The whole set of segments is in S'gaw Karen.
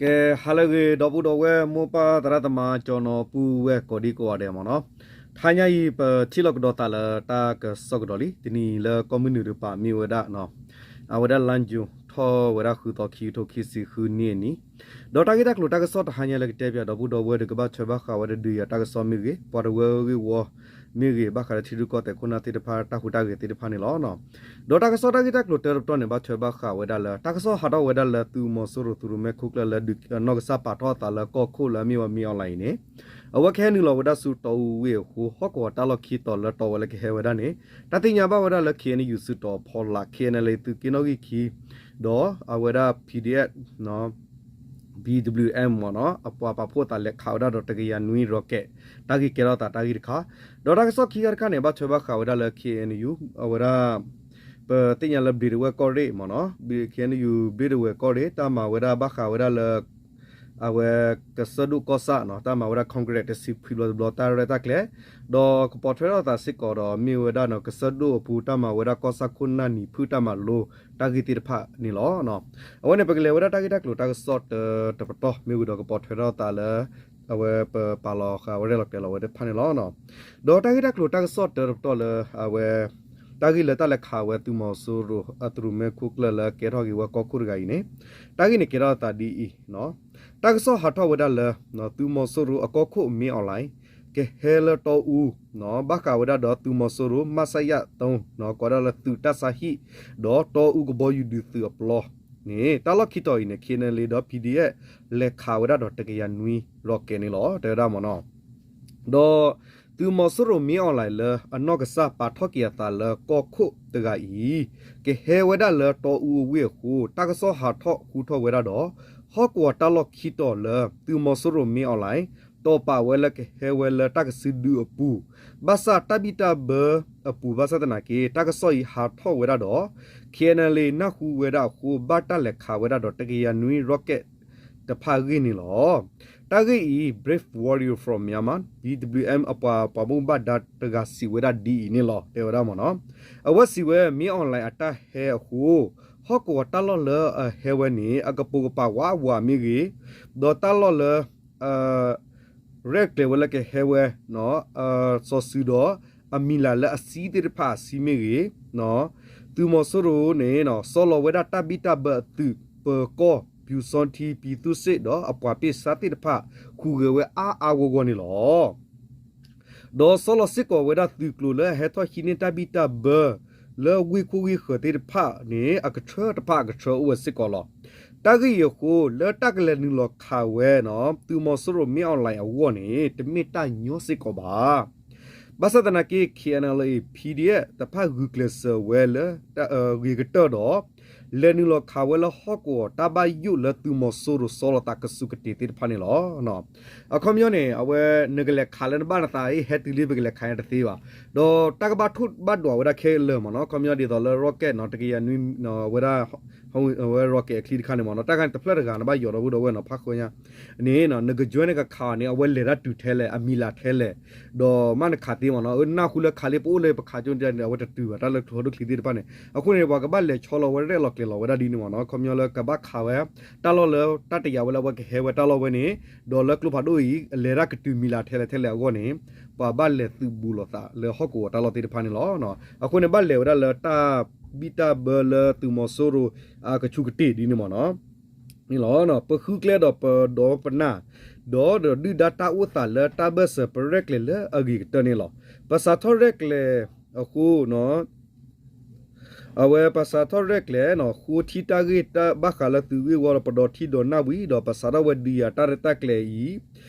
ကဲ ဟါလၢအဂ့ၤ ဒီပုၢ်ဒီဝဲၢ် မိၢ်ပၢ်သရၣ်သမါ ကၠီနီၤ ပုၢ်ဝဲၢ်ကိးဒံကိးဂၤဒဲးမ့ၢ်နီၤ, တဟါညါအံၤ ပထံၣ်လိာ်ကဒီးသးလၢတၢ်ကစီၣ်ကဒီးလံ. တနံၤလၢကီၢ်မုၢ်နုာ်တပၤ မ့ၢ်ဝဲဒၣ် အဝဲဒၣ်လါယူၤ ထီၣ်ဝဲဒၣ်ဃုသီ ခံကထိခံဆံဃုနံၣ်အနံၤ, ဒီးတၢ်ဂ့ၢ်တၢ်ကျိၤတၢ်ကစီၣ်တဟါညါလၢကတဲပၠးဒီပုၢ်ဒီဝဲၢ်ဒီး ကဘၣ်ထွဲဘၣ်ဃးဝဲဒၣ်ဒုးယၤတၢ်ကစီၣ်မ့ၢ်ဂ့ၤ, ပှၤတဝၢအဂ့ၢ်ဝီမ့ၢ်ဂ့ၤ, ဘၣ်ဃးလၢထံရူၢ်ကီၢ်သဲးခိၣ်နၢ်သ့ၣ်တဖၣ် တၢ်ဟူးတၢ်ဂဲၤသ့ၣ်တဖၣ်န့ၣ်လီၤ. ဒီးတၢ်ကစီၣ်တၢ်ဂ့ၢ်တၢ်ကျိၤတၢတပတီၢ်န့ၣ် ဘၣ်ထွဲဘၣ်ဃးဝဲဒၣ်လၢ တၢ်ကစီၣ်ဟးထီၣ်ဝဲဒၣ်လၢသုးမီၤစိရိၤသုးရိၣ်မဲခိၣ်ကျၢၢ်လၢ နီၢ်ကစၢ်ပာ်ထီၣ်အသးလၢကီၢ်ခိၣ်လၢအမ့ၢ်ဝဲ မင်းအောင်လှိုင် အံၤန့ၣ်, အဝဲကဟဲနုာ်လီၤဝဲဒၣ်ဆူတီအူဝ့ၢ်အဃိ ဟီၣ်ကဝီၤတၢ်လီၢ်ခံတီၤလၢတီဝဲလၢကဟဲဝဲဒၣ်န့ၣ် တၢ်သ့ၣ်ညါဘၣ်ဝဲဒၣ်လၢ ခ့ၣ်အဲၣ်ယူၣ် စုတီၤဖီလာ် ခ့ၣ်အဲၣ်ယူၣ် သုးက့နီၣ်ဂံၢ်ခံ ဒီးအဝဲဒၣ် PDF ဘံၣ်ဒဘလၣ်ယူၣ်အ့ၣ် မ့ၢ်နီၤ အပှၤပာ်ဖှိၣ်သးလဲၤခးဝဲဒၣ်ဒီးတကယၤနွံ rocket တၢ်ဂ့ၢ်ကဲထီၣ်သးတၢ်ဂ့ၢ်တခါ, ဒီးတၢ်ကစီၣ်ခံခါတခါန့ၣ် ဘၣ်ထွဲဘၣ်ဃးဝဲဒၣ်လၢ ခ့ၣ်အဲၣ်ယူၣ် အဝဲဒၣ် ပသ့ၣ်ညါလၢဘျံးဒဝဲၢ်ကီၢ်ရ့ၣ်မ့ၢ်နီၤ, ခ့ၣ်အဲၣ်ယူၣ် ဘျံးဒဝဲၢ်ကီၢ်ရ့ၣ် တၢ်မၤဝဲဒၣ်ဘၣ်ဃးဝဲဒၣ်လၢ အဝဲကစၢၢ်ဒိၣ်ကီၢ်ဆၣ်နီၤ တၢ်မၤဝဲဒၣ် congress တဆံခွံဘျီတဘျီ တၢ်ရဲၣ်တၢ်ကျဲၤ, ဒီးကပိာ်ထွဲထီၣ်သးစ့ၢ်ကီးဒီးမ့ၢ်ဝဲဒၣ်နီၤ ကစၢၢ်ဒိၣ်အပူၤ တၢ်မၤဝဲဒၣ်ကီၢ်ဆၣ်ခိၣ်နၢ်နံၤဖုၣ်တၢ်မၤလိ တၢ်ဂ့ၢ်သ့ၣ်တဖၣ်န့ၣ်လီၤ. အဝဲန့ၣ် ပကလဲၤဝဲဒၣ်တၢ်ဂ့ၢ်တၢ်ကျိၤတၢ်ကစီၣ်တပတီၢ် မ့ၢ်ဝံၤဒီးကပိာ်ထွဲထီၣ်သးလၢ အဝဲပပာ်လီၤဃာ်ဝဲရဲၣ်လီၤကျဲၤလီၤဝဲတဖၣ်န့ၣ်လီၤ. ဒီးတၢ်ဂ့ၢ်တၢ်ကျိၤတၢ်ကစီၣ်တပတီၢ်လၢ အဝဲ တၢ်ဂ့ၢ်လၢတၢ်လဲၤခးဝဲသုးမီၤစိရိၤအသုးရိၣ်မဲခိၣ်ကျၢၢ်လၢကဲထီၣ်က့ၤဝဲကီၢ်ခိၣ်တဂၤအံၤန့ၣ်, တၢ်ဂ့ၢ်န့ၣ်ကဲထီၣ်သးဒ်အံၤ, တၢ်ကစီၣ်ဟးထီၣ်ဝဲဒၣ်လၢ သုးမီၤစိရိၤအကီၢ်ခိၣ် မင်းအောင်လှိုင် ကဟဲလၢတီအူ ဘၣ်ဃးဝဲဒၣ်ဒီးသုးမီၤစိရိၤ မစယ သုံး ကိးဒၣ်လၢသုးတၢ်ဆါဟံၣ် ဒီးတီအူကဘီယူၤဒုးသုးအပျီန့ၣ် တၢ်လီၢ်ခံတီၤအံၤန့ၣ် ခ့ၣ်အဲၣ်ယူၣ် ဒီး PDF လဲၤခးဝဲဒၣ်ဒီးတကယၤနွံ rocket န့ၣ်လီၤ တဲဝဲဒၣ်မ့ၢ်နီၤ. ဒီးသုးမီၤစိရိၤ မင်းအောင်လှိုင် လၢအနီၢ်ကစၢ်ပာ်ထီၣ်က့ၤအသးလၢကီၢ်ခိၣ်တဂၤအံၤ ကဟဲဝဲဒၣ်လၢတီအူအဝ့ၢ်အဃိ တၢ်ကစီၣ်ဟးထီၣ်ဃူထီၣ်ဝဲဒၣ်ဒီး ဟီၣ်ကဝီၤတၢ်လီၢ်ခံတီၤလၢ သုးမီၤစိရိၤ မင်းအောင်လှိုင် တီၢ်ပာ်ဝဲလၢကဟဲဝဲလၢတၢ်ကစုဒုအပူၤ ဘၣ်ဆၣ်တၢ်ဘံၣ်တၢ်ဘၢအပူၤ ဘၣ်ဆၣ်သနာ်က့ တၢ်ကစီၣ်အံၤဟးထီၣ်ဝဲဒၣ်ဒီး ခ့ၣ်အဲၣ်ယူၣ် နၢ်ဟူဝဲဒၣ်အဃိ ဘၣ်တၢ်လဲၤခးဝဲဒၣ်ဒီးတကယၤနွံ rocket တဖၣ်အဂ့ၢ်န့ၣ်လီၤ. တၢ်ဂ့ၢ်အံၤ Brave Warrior from Myanmar, B W M အပှၤပှၤဘၣ်မူဘၣ်ဒါတဂၤစံးဝဲဒၣ်ဒ်အံၤန့ၣ်လီၤ တဲဝဲဒၣ်မ့ၢ်နီၤ. အဝဲစံးဝဲ မင်းအောင်လှိုင် အတၢ်ဟဲအဃိ ဟီၣ်ကဝီၤတၢ်လီၢ်လၢအဟဲဝဲန့ၣ် အကပိာ်ကပၤဝးဝးမ့ၢ်ဂ့ၤ, ဒီးတၢ်လီၢ်လၢ ရဲၣ်ကျဲၤဝဲလၢကဟဲဝဲ စီၤစုၤဒီး အမံၤလၢ်လၢအဆံသ့ၣ်တဖၣ်အဆံမ့ၢ်ဂ့ၤ, သုးမီၤစိရိၤန့ၣ် ဆီလီၤဝဲဒၣ်တၢ်ဘံၣ်တၢ်ဘၢအသုး ပၢၤကီၢ် ပျူစောထီး ပြည်သူ့စစ် ဒီးအပှၤပ့ၢ်ဆါသ့ၣ်တဖၣ် ဟူးဂဲၤဝဲအါအါဂီၢ်ဂီၢ်န့ၣ်လီၤ. ဒီးဆီလီၤစ့ၢ်ကီးဝဲဒၣ်သုးကျိၤလၢအဟဲထီၣ်ဟံးန့ၢ်တၢ်ဘံၣ်တၢ်ဘၢ လၢဝ့ၢ်ခိၣ်ဝ့ၢ်ဃၢၤသ့ၣ်တဖၣ်န့ၣ် အကထၢတဖၣ်အကထၢအိၣ်ဝဲစ့ၢ်ကီးလီၤ. တၢ်ဂ့ၢ်အံၤအဃိ လၢတၢ်ကလဲၤနုာ်လီၤခးဝဲ သုးမီၤစိရိၤ မင်းအောင်လှိုင် အဂီၢ်န့ၣ် တမ့ၢ်တၢ်ညီစ့ၢ်ကီးဘၣ်. ဘၣ်ဆၣ်သနာ်က့ ခ့ၣ်အဲၣ်ယူၣ် PDF တဖၣ်ဂုာ်ကျဲးစၢးဝဲလၢ ဂ့ၤကတၢၢ်ဒီး လဲၤနုာ်လီၤခးဝဲလၢဟီၣ်ကဝီၤတၢ်ဘၣ်ယိၣ်လၢသုးမီၤစိရိၤဆီလီၤသးကစူးကတ့ၤသ့ၣ်တဖၣ်န့ၣ်လီၤ. အခီပညီန့ၣ် အဝဲ နကလဲၤခးလၢနဘၣ်နသး ဟဲတုၤလံပကလဲၤခးန့ၣ်တသ့ဘၣ်. ဒီးတၢ်ကဘၣ်ထိၣ်ဘၣ်ဒွးဝဲဒၣ်ခဲလၢာ်မ့ၢ်နီၤ, အခီပညီဒ်သိးလၢ rocket နီၤ တကယၤနွံ အဝဲဒၣ် အဝဲ rocket အချံတခါန့ၣ်မ့ၢ်နီၤ, တၢ်ခါန့ၣ်တဖျၢၣ်တဂၤန့ၣ် ဘၣ်ယိးဒီပုၢ်ဒီဝဲၢ်နီၤ ဖးဃၢညါန့ၣ် နက join နကခးအီၤန့ၣ် အဝဲလဲၤတၢ်တုၤထဲလဲၣ် အမံၤလၢ်ထဲလဲၣ်, ဒီးမ့ၢ်နခးသ့မ့ၢ်နီၤ, အနၢ်ဟူလၢခးလံ ပအိၣ်လၢပခးကၠိန့ၣ် အဝဲတတုၤဘၣ် တၢ်လၢကျိဟီၣ်ဒိၣ်ချံသ့ၣ်တဖၣ်န့ၣ်, အဃိန့ၣ် ပှၤကဘၣ်လဲၤဆီလီၤဝဲရဲၣ်လီၤကျဲၤလီၤဝဲဒၣ်ဒ်န့ၣ်မ့ၢ်နီၤ, အခီပညီလၢကဘၣ်ခးဝဲ တၢ်လီၢ်လၢတၢ်တယာ်ဝဲလၢအဝဲကဟဲဝဲတၢ်လီၢ်ဝဲန့ၣ်, ဒီးလၢကျိဖးဒိၣ်အံၤ လဲၤတၢ်ကတုၤမံၤလၢ်ထဲလဲၣ်ထဲလဲၣ်အဂီၢ်န့ၣ်, ပှၤဘၣ်လဲၤသုးဘူးလိာ်သးလၢဟီၣ်ကဝီၤတၢ်လီၢ်သ့ၣ်တဖၣ်န့ၣ်လီၤ. အဃိန့ၣ် ဘၣ်လဲၤဝဲဒၣ်လၢတၢ်ဘံၣ်တၢ်ဘၢလၢသုးမီၤစိရိၤ အကဆူးကတ့ၢ်ဒ်န့ၣ်မ့ၢ်နီၤ န့ၣ်လီၤ. ပဃုကျဲဒီးပဒီပနၢ်, ဒီးဒုၣ်ဒါတၢ်အိၣ်သးလၢတၢ်ဘၢၣ်စၢၤပရဲၣ်ကျဲၤလၢအဂ့ၤကတၢၢ်န့ၣ်လီၤ. ပစးထီၣ်ရဲၣ်ကျဲၤအဃိ အဝဲပစးထီၣ်ရဲၣ်ကျဲၤ ဃိထံတၢ်ဂ့ၢ်ဘၣ်ဃးလၢသုးဂ့ၢ်ဝီဒီးပဒီထံဒီးနၢ်ဝံၤ ဒီးပစးထီၣ်ဝဲဒုးယၤတၢ်ရဲၣ်တၢ်ကျဲၤအံၤ,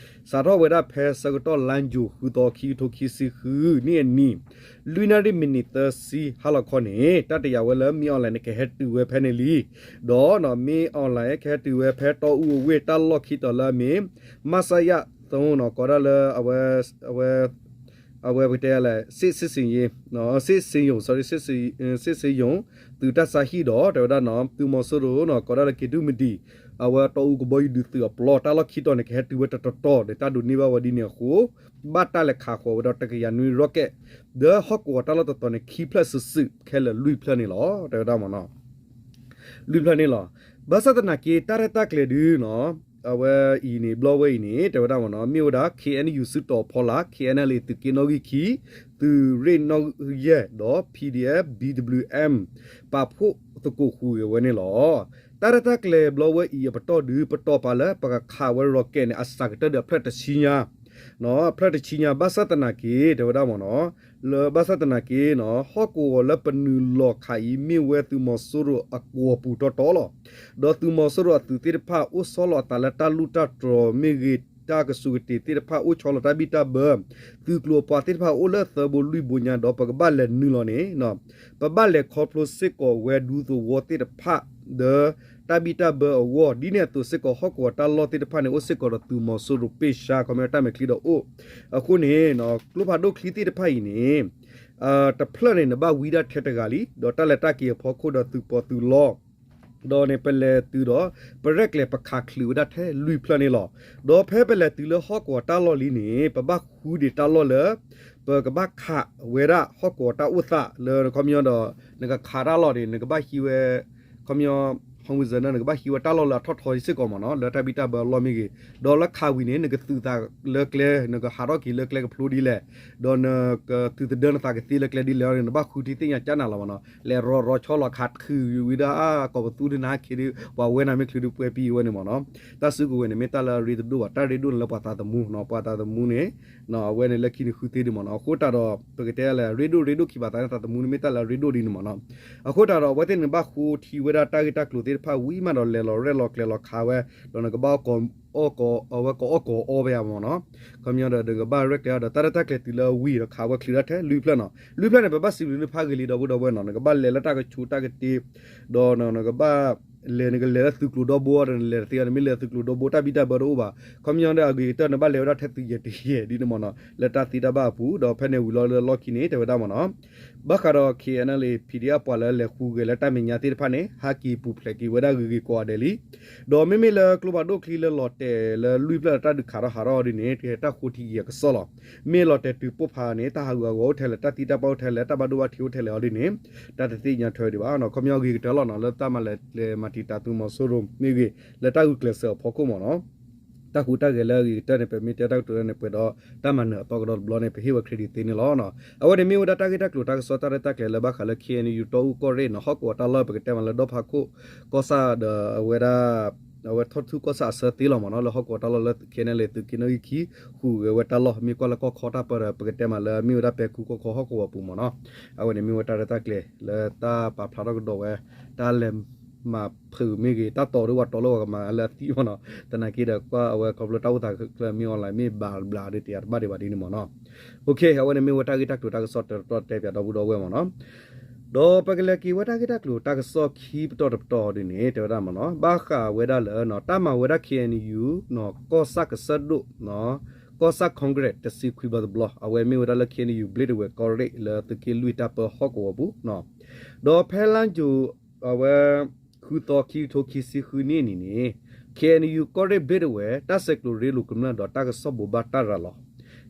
စးထီၣ်ဝဲဒၣ်ဖဲဆၢကတီၢ်လါယူၤ ဃုသီခံကထိခံဆံဃုနံၣ်အနံၤ, လွံၢ်နၣ်ရံၣ်မံးနံးသၢဆံဟါလီၤခီန့ၣ် တၢ်တယာ်ဝဲလၢ မင်းအောင်လှိုင် န့ၣ် ကဟဲတုၤဝဲဖဲန့ၣ်လံ. ဒီး မင်းအောင်လှိုင် ကဟဲတုၤဝဲဖဲတီအူအဝ့ၢ်တၢ်လီၢ်ခံတီၤလၢအမ့ၢ် မစယ သုံး နီၤ ကိးဒၣ်လၢ အဝဲ အဝဲပကတဲလဲၣ် စစ်ဆင်ရေး စစ်ဆင်ရုံ စစ်ဆင်ရုံ သုးတၢ်ဆါဟံၣ်ဒီး တဲဝဲဒၣ်နီၤ သုးမီၤစိရိၤနီၤ ကိးဒၣ်လၢက့ၤဒုးမတံၤ အဝဲတီအူကဘီယူၤဒုးသုးအပျီ တၢ်လီၢ်ခံတီၤန့ၣ် ကဟဲတုၤဝဲတတီၤတီၤန့ၣ် တၢ်ဒိးန့ၢ်ဘၣ်ဝဲဒ်န့ၣ်အဃိ ဘၣ်တၢ်လဲၤခးဃီၤဝဲဒီးတကယၤနွံ rocket ဒီးဟီၣ်ကဝီၤတၢ်လီၢ်တတီၤန့ၣ် ခံဖျၢၣ်စုာ်စုာ် ခဲလၢာ်လွံၢ်ဖျၢၣ်န့ၣ်လီၤ တဲဝဲဒၣ်မ့ၢ်နီၤ လွံၢ်ဖျၢၣ်န့ၣ်လီၤ. ဘၣ်ဆၣ်သနာ်က့ တၢ်ရဲၣ်တၢ်ကျဲၤဒုးနီၤ အဝဲအံၤန့ၣ် ဘျီဝဲအံၤန့ၣ် တဲဝဲဒၣ်မ့ၢ်နီၤ မ့ၢ်ဝဲဒၣ် ခ့ၣ်အဲၣ်ယူၣ် စုတီၤဖီလာ် ခ့ၣ်အဲၣ်ယူၣ် သုးက့နီၣ်ဂံၢ်ခံ သုးရ့ၣ်နီၣ်ဂံၢ်ယဲၢ် ဒီး ပီၣ်ဒံၣ်အဲၣ် ဘံၣ်ဒဘလံၣ်အဲၣ် ပာ်ဖှိၣ်သကိးဃုာ်ဂ့ၤဝဲန့ၣ်လီၤ. တၢ်ရဲၣ်တၢ်ကျဲၤဘျီဝဲအံၤအပတီၢ်ဒုး ပတီၢ်ပာ်လၢပကခးဝဲ rocket န့ၣ် အစှၤကတၢၢ်ဒီးအဖျၢၣ်တဆံညါ အဖျၢၣ်တဆံညါ ဘၣ်ဆၣ်သနာ်က့ တဲဝဲဒၣ်မ့ၢ်နီၤ လၢဘၣ်ဆၣ်သနာ်က့နီၤ ဟီၣ်ကဝီၤလၢပနုာ်လီၤခးအံၤ မ့ၢ်ဝဲသုးမီၤစိရိၤအကွီၢ်ပူၤတီတီလီၤ. ဒီးသုးမီၤစိရိၤအသုးသ့ၣ်တဖၣ် အိၣ်ဆီလီၤအသးလၢတၢ်လူၢ်တၢ်တြီၤမ့ၢ်ဂ့ၤ တၢ်ကစူၤကတ့ၤသ့ၣ်တဖၣ် အိၣ်ဆီလီၤတၢ်ဘံၣ်တၢ်ဘၢ သုးကျိၤအပှၤသ့ၣ်တဖၣ်အိၣ်လၢသၢဘိလွံၢ်ဘိညါ ဒီးပကဘၣ်လဲၤနုာ်လီၤန့ၣ် ပဘၣ်လဲၤခီဖျိစ့ၢ်ကီးဝဲဒူသဝီသ့ၣ်တဖၣ် ဒီးတၢ်ဘံၣ်တၢ်ဘၢအဂီၢ် ဒ်န့ၣ်အသိးစ့ၢ်ကီး ဟီၣ်ကဝီၤတၢ်လီၢ်သ့ၣ်တဖၣ်န့ၣ် အိၣ်စ့ၢ်ကီးဒီးသုးမီၤစိရိၤပ့ၢ်ဆှါ ခီပညီတၢ်မဲာ်ချံဒီးအိၣ် အဃိန့ၣ် ကျိဖးဒိၣ်ချံသ့ၣ်တဖၣ်အံၤန့ၣ် တဖျၢၣ်န့ၣ် နဘၣ်ဝံဒၣ်ထဲတဂၤလံ ဒီးတၢ်လဲၤတၢ်က့ၤအဖီခိၣ်ဒီးသုးပီသုးလီၢ် ဒီးန့ၣ် ပလဲၤတုၤဒီး ပရဲၣ်ကျဲၤပခးချုးဝဲဒၣ်ထဲလွံၢ်ဖျၢၣ်န့ၣ်လီၤ. ဒီးဖဲပလဲၤတုၤလၢဟီၣ်ကဝီၤတၢ်လီၢ်လံန့ၣ် ပဘၣ်ဃုဒံးတၢ်လီၢ်လၢ ပကဘၣ်ခးဝဲဒၣ်ဟီၣ်ကဝီၤတၢ်အိၣ်သးလၢ ခီပညီဒီး နကခးတၢ်လီၢ်န့ၣ် နကဘၣ်ဟံးဝဲ ခီပညီ ဟီၣ်ဝံစၢၤန့ၣ် နကဘၣ်ဟံးဝဲတၢ်လီၢ်လၢအထီၣ်ထီစ့ၢ်ကီးမ့ၢ်နီၤ လၢတၢ်ဘံၣ်တၢ်ဘၢအလီၢ်မ့ၢ်ဂ့ၤ, ဒီးလၢခးဝံၤန့ၣ် နကသုးသးလၢကျဲ နကဟးထီၣ်က့ၤလၢကျဲကဖျိဒ်လဲၣ်, ဒီးနကသုးသဒၢနသးကသ့လၢကျဲဒ်လဲၣ်န့ၣ် နဘၣ်ဃုထံသ့ၣ်ညါကၠါနၤလီၤမ့ၢ်နီၤ, လဲၤရီၤရီၤဆီလီၤခးခုးဝံၤဒၣ်အကိာ်ပသူန့ၣ်ဟဲခ့ဒ် ပှၤဝဲနၤမ့ၢ်ချုးဒုးပှဲၤပံၤဝဲန့ၣ်မ့ၢ်နီၤ, တၢ်စုကဝဲၤန့ၣ် မ့ၢ်တၢ်လၢအရ့တဒိၣ်ဘၣ်, တၢ်ရ့ဒိၣ်န့ၣ်လၢပှၤသးသမူနီၤ, ပှၤသးသမူန့ၣ် အဝဲန့ၣ်လၢခံန့ၣ်ဃုသ့ဒ်မ့ၢ်နီၤ, အဃိတၢ်ဒီး ပကတဲလဲၣ် ရ့ဒိၣ်ရ့ဒိၣ်ခံဘၣ်သးန့ၣ် သးသမူန့ၣ်မ့ၢ်တၢ်လၢအရ့ဒိၣ်ဒ်န့ၣ်မ့ၢ်နီၤ, အဃိတၢ်ဒီး အဝဲသ့ၣ်န့ၣ်ဘၣ်ဃိထံဝဲဒၣ်တၢ်ဂ့ၢ်တၢ်ကျိၤသ့ၣ်တဖၣ်ဝံၤမးဒီး လဲၤလီၤရဲၣ်လီၤကျဲၤလီၤခးဝဲ, ဒီးနကဘၣ်အီၣ်ကီးအီၣ်ကီး အဝဲကအီၣ်ကီးအီဝဲယါမ့ၢ်နီၤ, ခီပညီဒီး နကဘၣ်ရဲၣ်ကျဲၤဒီး တၢ်ရဲၣ်တၢ်ကျဲၤတုၤလၢဝံၤဒီးခးဝဲချုးဒၣ်ထဲလွံၢ်ဖျၢၣ်နီၤ, လွံၢ်ဖျၢၣ်န့ၣ် ပဘၣ်စံးဘျုးန့ၢ်ဖးဂ့ၤလံ ဒီပုၢ်ဒီဝဲၢ်နီၤ, နကဘၣ်လဲၤလၢတၢ်ကဆူးတၢ်ကတ့ၤ ဒီးနကဘၣ် လဲၤနကလဲၤလၢသုးကျိၤဒီဘိဒီး နလဲၤတသ့ဘၣ်, နမ့ၢ်လဲၤသုးကျိၤဒီဘိ တၢ်ဘံၣ်တၢ်ဘၢတအိၣ်ဘၣ်, ခီပညီဒီးအဂ့ၤကတၢၢ် နဘၣ်လဲၤဝဲဒၣ်ထဲသုးယဲၢ်တယဲၢ်ဒ်န့ၣ်မ့ၢ်နီၤ, လၢတၢ်သံတၢ်ဘၣ်အပူၤ, ဒီးဖဲန့ၣ်ဝံၤလီၤလၢလီၢ်ခံန့ၣ် တဲဝဲဒၣ်မ့ၢ်နီၤ, ဘၣ်ဃးဒီး ခ့ၣ်အဲၣ်အဲၣ်လ်အ့ၣ် PDF အပှၤလၢလဲၤဃုဂဲၤလၢတၢ်မဲာ်ညါသ့ၣ်တဖၣ်န့ၣ် ဟးက့ၤပူၤဖျဲးက့ၤဝဲဒၣ်ဂ့ၤဂ့ၤကိးဂၤဒဲးလံ, ဒီးမ့မ့ၢ်လၢကျိဖးဒိၣ်ချံလၢလီၤတဲာ်လၢလွံၢ်ဖျၢၣ်လၢတၢ်ဒုးခးထီၣ်ဟးထီၣ်အီၤဒ်န့ၣ် ကဟဲတၢ်ဃိထံကယဲၢ်ကစီၣ်လီၤ, မ့ၢ်လီၤတဲာ်တုၤပိၢ်ဖးန့ၣ် တၢ်ဟးဂူာ်ဟးဂီၤအိၣ်ထဲလဲၣ်, တၢ်သံတၢ်ပှၢ်အိၣ်ထဲလဲၣ်, တၢ်ဘၣ်ဒိဘၣ်ထံးအိၣ်ထဲလဲၣ်အီၤဒ်န့ၣ် တၢ်တသ့ၣ်ညါထွဲဒံးဘၣ်နီၤ, ခီပညီဂ့ၤကတၢၢ်လီၤနီၤ, လၢတၢ်မၤလဲၤကျဲၤမၤတံာ်တာ်သုးမီၤစိရိၤမ့ၢ်ဂ့ၤ, လၢတၢ်ဂုာ်ကျဲးစၢးအဖီခိၣ်မ့ၢ်နီၤ, တၢ်ဟူးတၢ်ဂဲၤလၢအဂ့ၤကတၢၢ်န့ၣ် ပမ့ၢ်တဲတၢ်ကတိၤလၢန့ၣ် ပှဲၤဒီးတၢ်မၤနၢၤအသီကဒီးတဘျီန့ၣ် ပဟ့ၣ်ဝဲ credit သ့န့ၣ်လီၤ. အဝဲန့ၣ်မ့ၢ်ဝဲဒၣ်တၢ်ဂ့ၢ်တၢ်ကျိၤတၢ်ကစီၣ်တၢ်ရဲၣ်တၢ်ကျဲၤလၢဘၣ်ဃးလၢ ခ့ၣ်အဲၣ်ယူၣ် တီအူကီၢ်ရ့ၣ်နီၤ, ဟီၣ်ကဝီၤတၢ်လီၢ် ပကတဲမးလၢဒီဖးခိၣ်ကီၢ်ဆၣ်ဒီးအဝဲဒၣ် အဝဲထီၣ်ထူၣ်ကီၢ်ဆၣ်အဆၢသ့လီၤမ့ၢ်နီၤ, လၢဟီၣ်ကဝီၤတၢ်လီၢ်လၢ ခ့ၣ်အဲၣ်အဲၣ်လ်အ့ၣ် သုးက့နီၣ်ဂံၢ်ခံ ဟူးဂဲၤဝဲတၢ်လီၢ်မ့ၢ်ကွၢ်လၢကီၢ်ခီတၢ်ပၢဒီး ပကတဲမးလၢမ့ၢ်ဝဲဒၣ်ပဲၤခူကီၢ်ခီဟီၣ်ကဝီၤပူၤမ့ၢ်နီၤ, အဝဲန့ၣ်မ့ၢ်ဝဲတၢ်ရဲၣ်တၢ်ကျဲၤလၢတၢ်ပာ်ဖျါထီၣ်ကဒီးဝဲ တၢ်လဲၤမၤဖုးမ့ၢ်ဂ့ၤ, တၢ်တီၤဒ်ဝဲတီၤလၢပှၤကမၤလၢအသံမ့ၢ်နီၤ, သနာ်က့ဒီးကွၢ်အဝဲခီဖျိတၢ်အိၣ်သးကျၢၤမ့ၢ် online မ့ၢ်ဘျးဘျးဒီး တယၤတဘၣ်ဒံးဘၣ်ဒ်န့ၣ်မ့ၢ်နီၤ, အဝဲန့ၣ်မ့ၢ်ဝဲတၢ်ဂ့ၢ်တၢ်ကျိၤတၢ်ကစီၣ်တတီၤတဲပၠးဒီပုၢ်ဒီဝဲၢ်မ့ၢ်နီၤ, ဒီးပကလဲၤက့ၤဝဲတၢ်ဂ့ၢ်တၢ်ကျိၤတၢ်ကစီၣ်ခံပတီၢ်တပတီၢ်ဒ်န့ၣ် တဲဝဲဒၣ်မ့ၢ်နီၤ, ဘၣ်ဃးဝဲဒၣ်လၢ တၢ်မၤဝဲဒၣ် ခ့ၣ်အဲၣ်ယူၣ် ကီၢ်ဆၣ်ကစၢၢ်ဒိၣ် ကီၢ်ဆၣ် Congress တဆံခွံဘျီတဘျီ, အဝဲမ့ၢ်ဝဲဒၣ်လၢ ခ့ၣ်အဲၣ်ယူၣ် ဘျ့းတဝဲၤကီၢ်ရ့ၣ်လၢသုးက့လွံၢ်တၢ်ပၢဟီၣ်ကဝီၤပူၤ, ဒီးဖဲလါယူၤ အဝဲ ဃုသီ ခံကထိခံဆံဃုနံၣ်အနံၤန့ၣ် ခ့ၣ်အဲၣ်ယူၣ် ကီၢ်ရ့ၣ်ဘျ့းတဝဲၤ တၢ်ဆဲးကျိးရ့လိာ်ကမျၢၢ်ဒီးတၢ်ကစီၣ်ဘိးဘၣ်တၢ်ရၤလီၤ,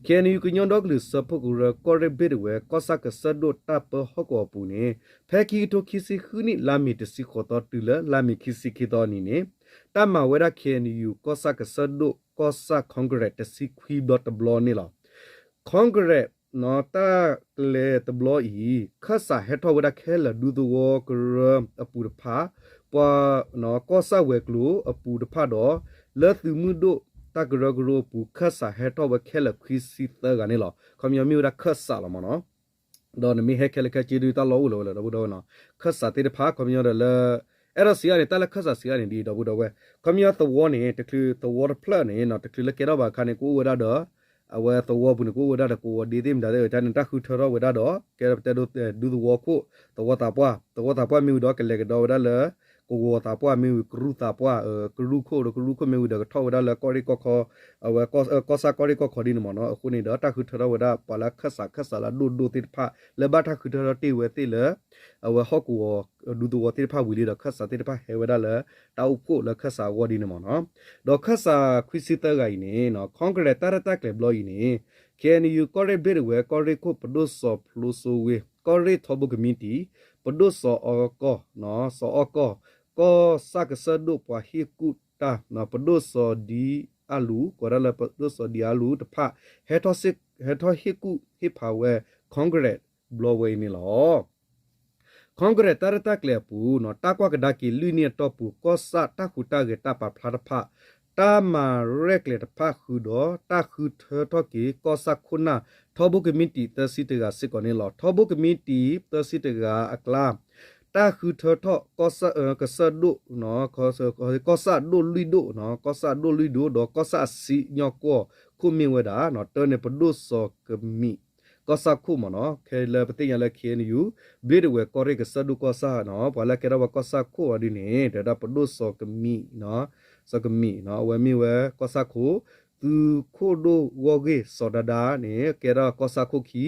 ခ့ၣ်အဲၣ်ယူၣ် ကညီဒီကလုာ်စၢဖှိၣ်ကရၢ ကီၢ်ရ့ၣ်ဘျ့းတဝဲၤ ကီၢ်ဆၣ်ကစၢၢ်ဒိၣ်တၢ်ပၢဟီၣ်ကဝီၤပူၤန့ၣ် ဖဲခံကထိခံဆံဃုနံၣ် လါမ့ၤတဆံဃိးသီတုၤလၢလါမ့ၤခံဆံခံသီအနံၤန့ၣ် တၢ်မၤဝဲဒၣ် ခ့ၣ်အဲၣ်ယူၣ် ကီၢ်ဆၣ်ကစၢၢ်ဒိၣ် ကီၢ်ဆၣ် Congress တဆံခွံဘျီတဘျီန့ၣ်လီၤ. Congress တၢ်ကျဲၤတဘျီအံၤ ခၢၣ်စးဟဲထီၣ်ဝဲဒၣ်ခဲလၢာ် ဒူသဝီကရၢအပူၤတဖၣ်, ပှၤ ကီၢ်ဆၣ်ဝဲၤကျိၤအပူၤတဖၣ်ဒီး လၢသုးမုၢ်ဒိၣ်တၢ်ကရၢကရိအပူၤ ခၢၣ်စးဟဲထီၣ်ဝဲခဲလၢာ်ခွံဆံသၢဂၤန့ၣ်လီၤ. ခီပညီမ့ၢ်ဝဲဒၣ်ခၢၣ်စးလီၤမ့ၢ်နီၤ. ဒီးနမ့ၢ်ဟဲခဲလၢာ်ခဲဆ့ဒုး တၢ်လီၢ်အိၣ်လၢၤဝဲလၢ ဒီပုၢ်ဒီဝဲၢ်နီၤ, ခၢၣ်စးသ့ၣ်တဖၣ် ခီပညီဒီးလၢ အဲၣ်ဒိးစံးအါန့ၣ် တၢ်လၢခၢၣ်စးစံးအါန့ၣ်ဒ်အံၤ ဒီပုၢ်ဒီဝဲၢ်, ခီပညီသဝီန့ၣ် တချုးသဝီတဖျၢၣ်န့ၣ်နီၤ တချုးလၢကဲထီၣ်ဘၣ်အခါန့ၣ် ကအိၣ်ဝဲဒၣ်ဒီး အဝဲသဝီပူၤန့ၣ် ကအိၣ်ဝဲဒၣ်ဒီးကဝီၤဒ့သ့ၣ်မတၤသ့ၣ်တဖၣ်န့ၣ် တၢ်ဃုထၢထီၣ်ဝဲဒၣ်ဒီး ကဲပတဲဒိ ဒူသဝီခိၣ်, သဝီသးပှၢ်, သဝီသးပှၢ်မ့ၢ်ဝံၤဒီး ကလဲၤကဒီးဝဲဒၣ်လၢ ကဝီၤသးပှၢ်မ့ၢ်ဝံၤ ကရူၢ်သးပှၢ်, ကရူၢ်ခိၣ်ဒီးကရူၢ်ခိၣ်မ့ၢ်ဝံၤဒီး ကထီၣ်ဝဲဒၣ်လၢကီၢ်ရ့ၣ်ကီၢ်ခီ, အဝဲ ကီၢ်ဆၣ်ကီၢ်ရ့ၣ်ကီၢ်ခီဒ်န့ၣ်မ့ၢ်နီၤ. အဃိန့ၣ်ဒီး တၢ်ဃုထၢထီၣ်ဝဲဒၣ်ပှၤလၢခၢၣ်စး ခၢၣ်စးလၢအဒိၣ်ဒိၣ်သ့ၣ်တဖၣ် လၢဘၣ်တၢ်ဃုထၢထီၣ်တ့ၢ်ဝဲသ့ၣ်လၢ အဝဲဟီၣ်ကဝီၤ ဒူသဝီသ့ၣ်တဖၣ်ဝံၤလံဒီး ခၢၣ်စးသ့ၣ်တဖၣ်ဟဲဝဲဒၣ်လၢ တၢ်အိၣ်ဖှိၣ်လၢခၢၣ်စးအဂီၢ်ဒ်န့ၣ်မ့ၢ်နီၤ. ဒီးခၢၣ်စးခွံဆံသၢဂၤအံၤန့ၣ် Congress တၢ်ရဲၣ်တၢ်ကျဲၤဘျီအံၤန့ၣ် ခ့ၣ်အဲၣ်ယူၣ် ကီၢ်ရ့ၣ်ဘျ့းတဝဲၤ ကီၢ်ရ့ၣ်ခိၣ် ပဒိၣ်စီၤဖျိစိဝ့ ကီၢ်ရ့ၣ်ထီဘိ committee ပဒိၣ်စီၤအီကီၢ်, စီၤအီကီၢ်, ကီၢ်ဆၣ်ကစၢၢ်ဒိၣ်ပှၤဟ့ၣ်ကူၣ် ပဒိၣ်စီၤဒံအလူး ကိးဒၣ်လၢပဒိၣ်စီၤဒံအလူးတဖၣ် ဟဲထီၣ်ဟ့ၣ်ကူၣ်ဟ့ၣ်ဖးဝဲ Congress ဘျီဝဲအံၤန့ၣ်လီၤ. Congress တၢ်ရဲၣ်တၢ်ကျဲၤအပူၤ တၢ်ကွၢ်ကဒါက့ၤလွံၢ်နံၣ်အတီၢ်ပူၤ ကီၢ်ဆၣ်တၢ်ဟူးတၢ်ဂဲၤတၢ်ပာ်ဖျါတဖၣ် တၢ်မၤရဲၣ်ကျဲၤတဖၣ်ဃုာ်ဒီး တၢ်ဃုထၢထီၣ်က့ၤ ကီၢ်ဆၣ်ခိၣ်နၢ် ထီဘိကမံးတံာ်သၢဆံတဂၤစ့ၢ်ကီးန့ၣ်လီၤ. ထီဘိကမံးတံာ်သၢဆံတဂၤအကျါ တၢ်ဃုထၢထီၣ် ကစၢၢ်ဒိၣ် ကီၢ်ဆၣ်ဒိၣ်လွံၢ်ဒိၣ်, ကီၢ်ဆၣ်ဒိၣ်လွံၢ်ဒိၣ် ဒီးကီၢ်ဆၣ်အစံၣ်ညီၣ်ကွီၢ်ခိၣ်မ့ၢ်ဝဲဒၣ် တၢ်န့ၣ်ပဒိၣ်စီၤကမံး ကီၢ်ဆၣ်ခိၣ်မ့ၢ်နီၤ ခဲလၢာ်ပသ့ၣ်ညါလၢ K N U ဘျ့ဒဝဲၢ်ကီၢ်ရ့ၣ်ကစၢၢ်ဒိၣ်ကီၢ်ဆၣ်နီၤ ပှၤလၢကဲထီၣ်ဝဲကီၢ်ဆၣ်ခိၣ်အီၤဒ်န့ၣ် တဲဒၣ်ပဒိၣ်စီၤကမံး စီၤကမံးနီၤ အဝဲမ့ၢ်ဝဲကီၢ်ဆၣ်ခိၣ် သုးခိၣ်ဒိၣ်ဂီၢ်ဂ့ၢ်စီၤဒါဒါန့ၣ် ကဲထီၣ်ကီၢ်ဆၣ်ခိၣ်ခံ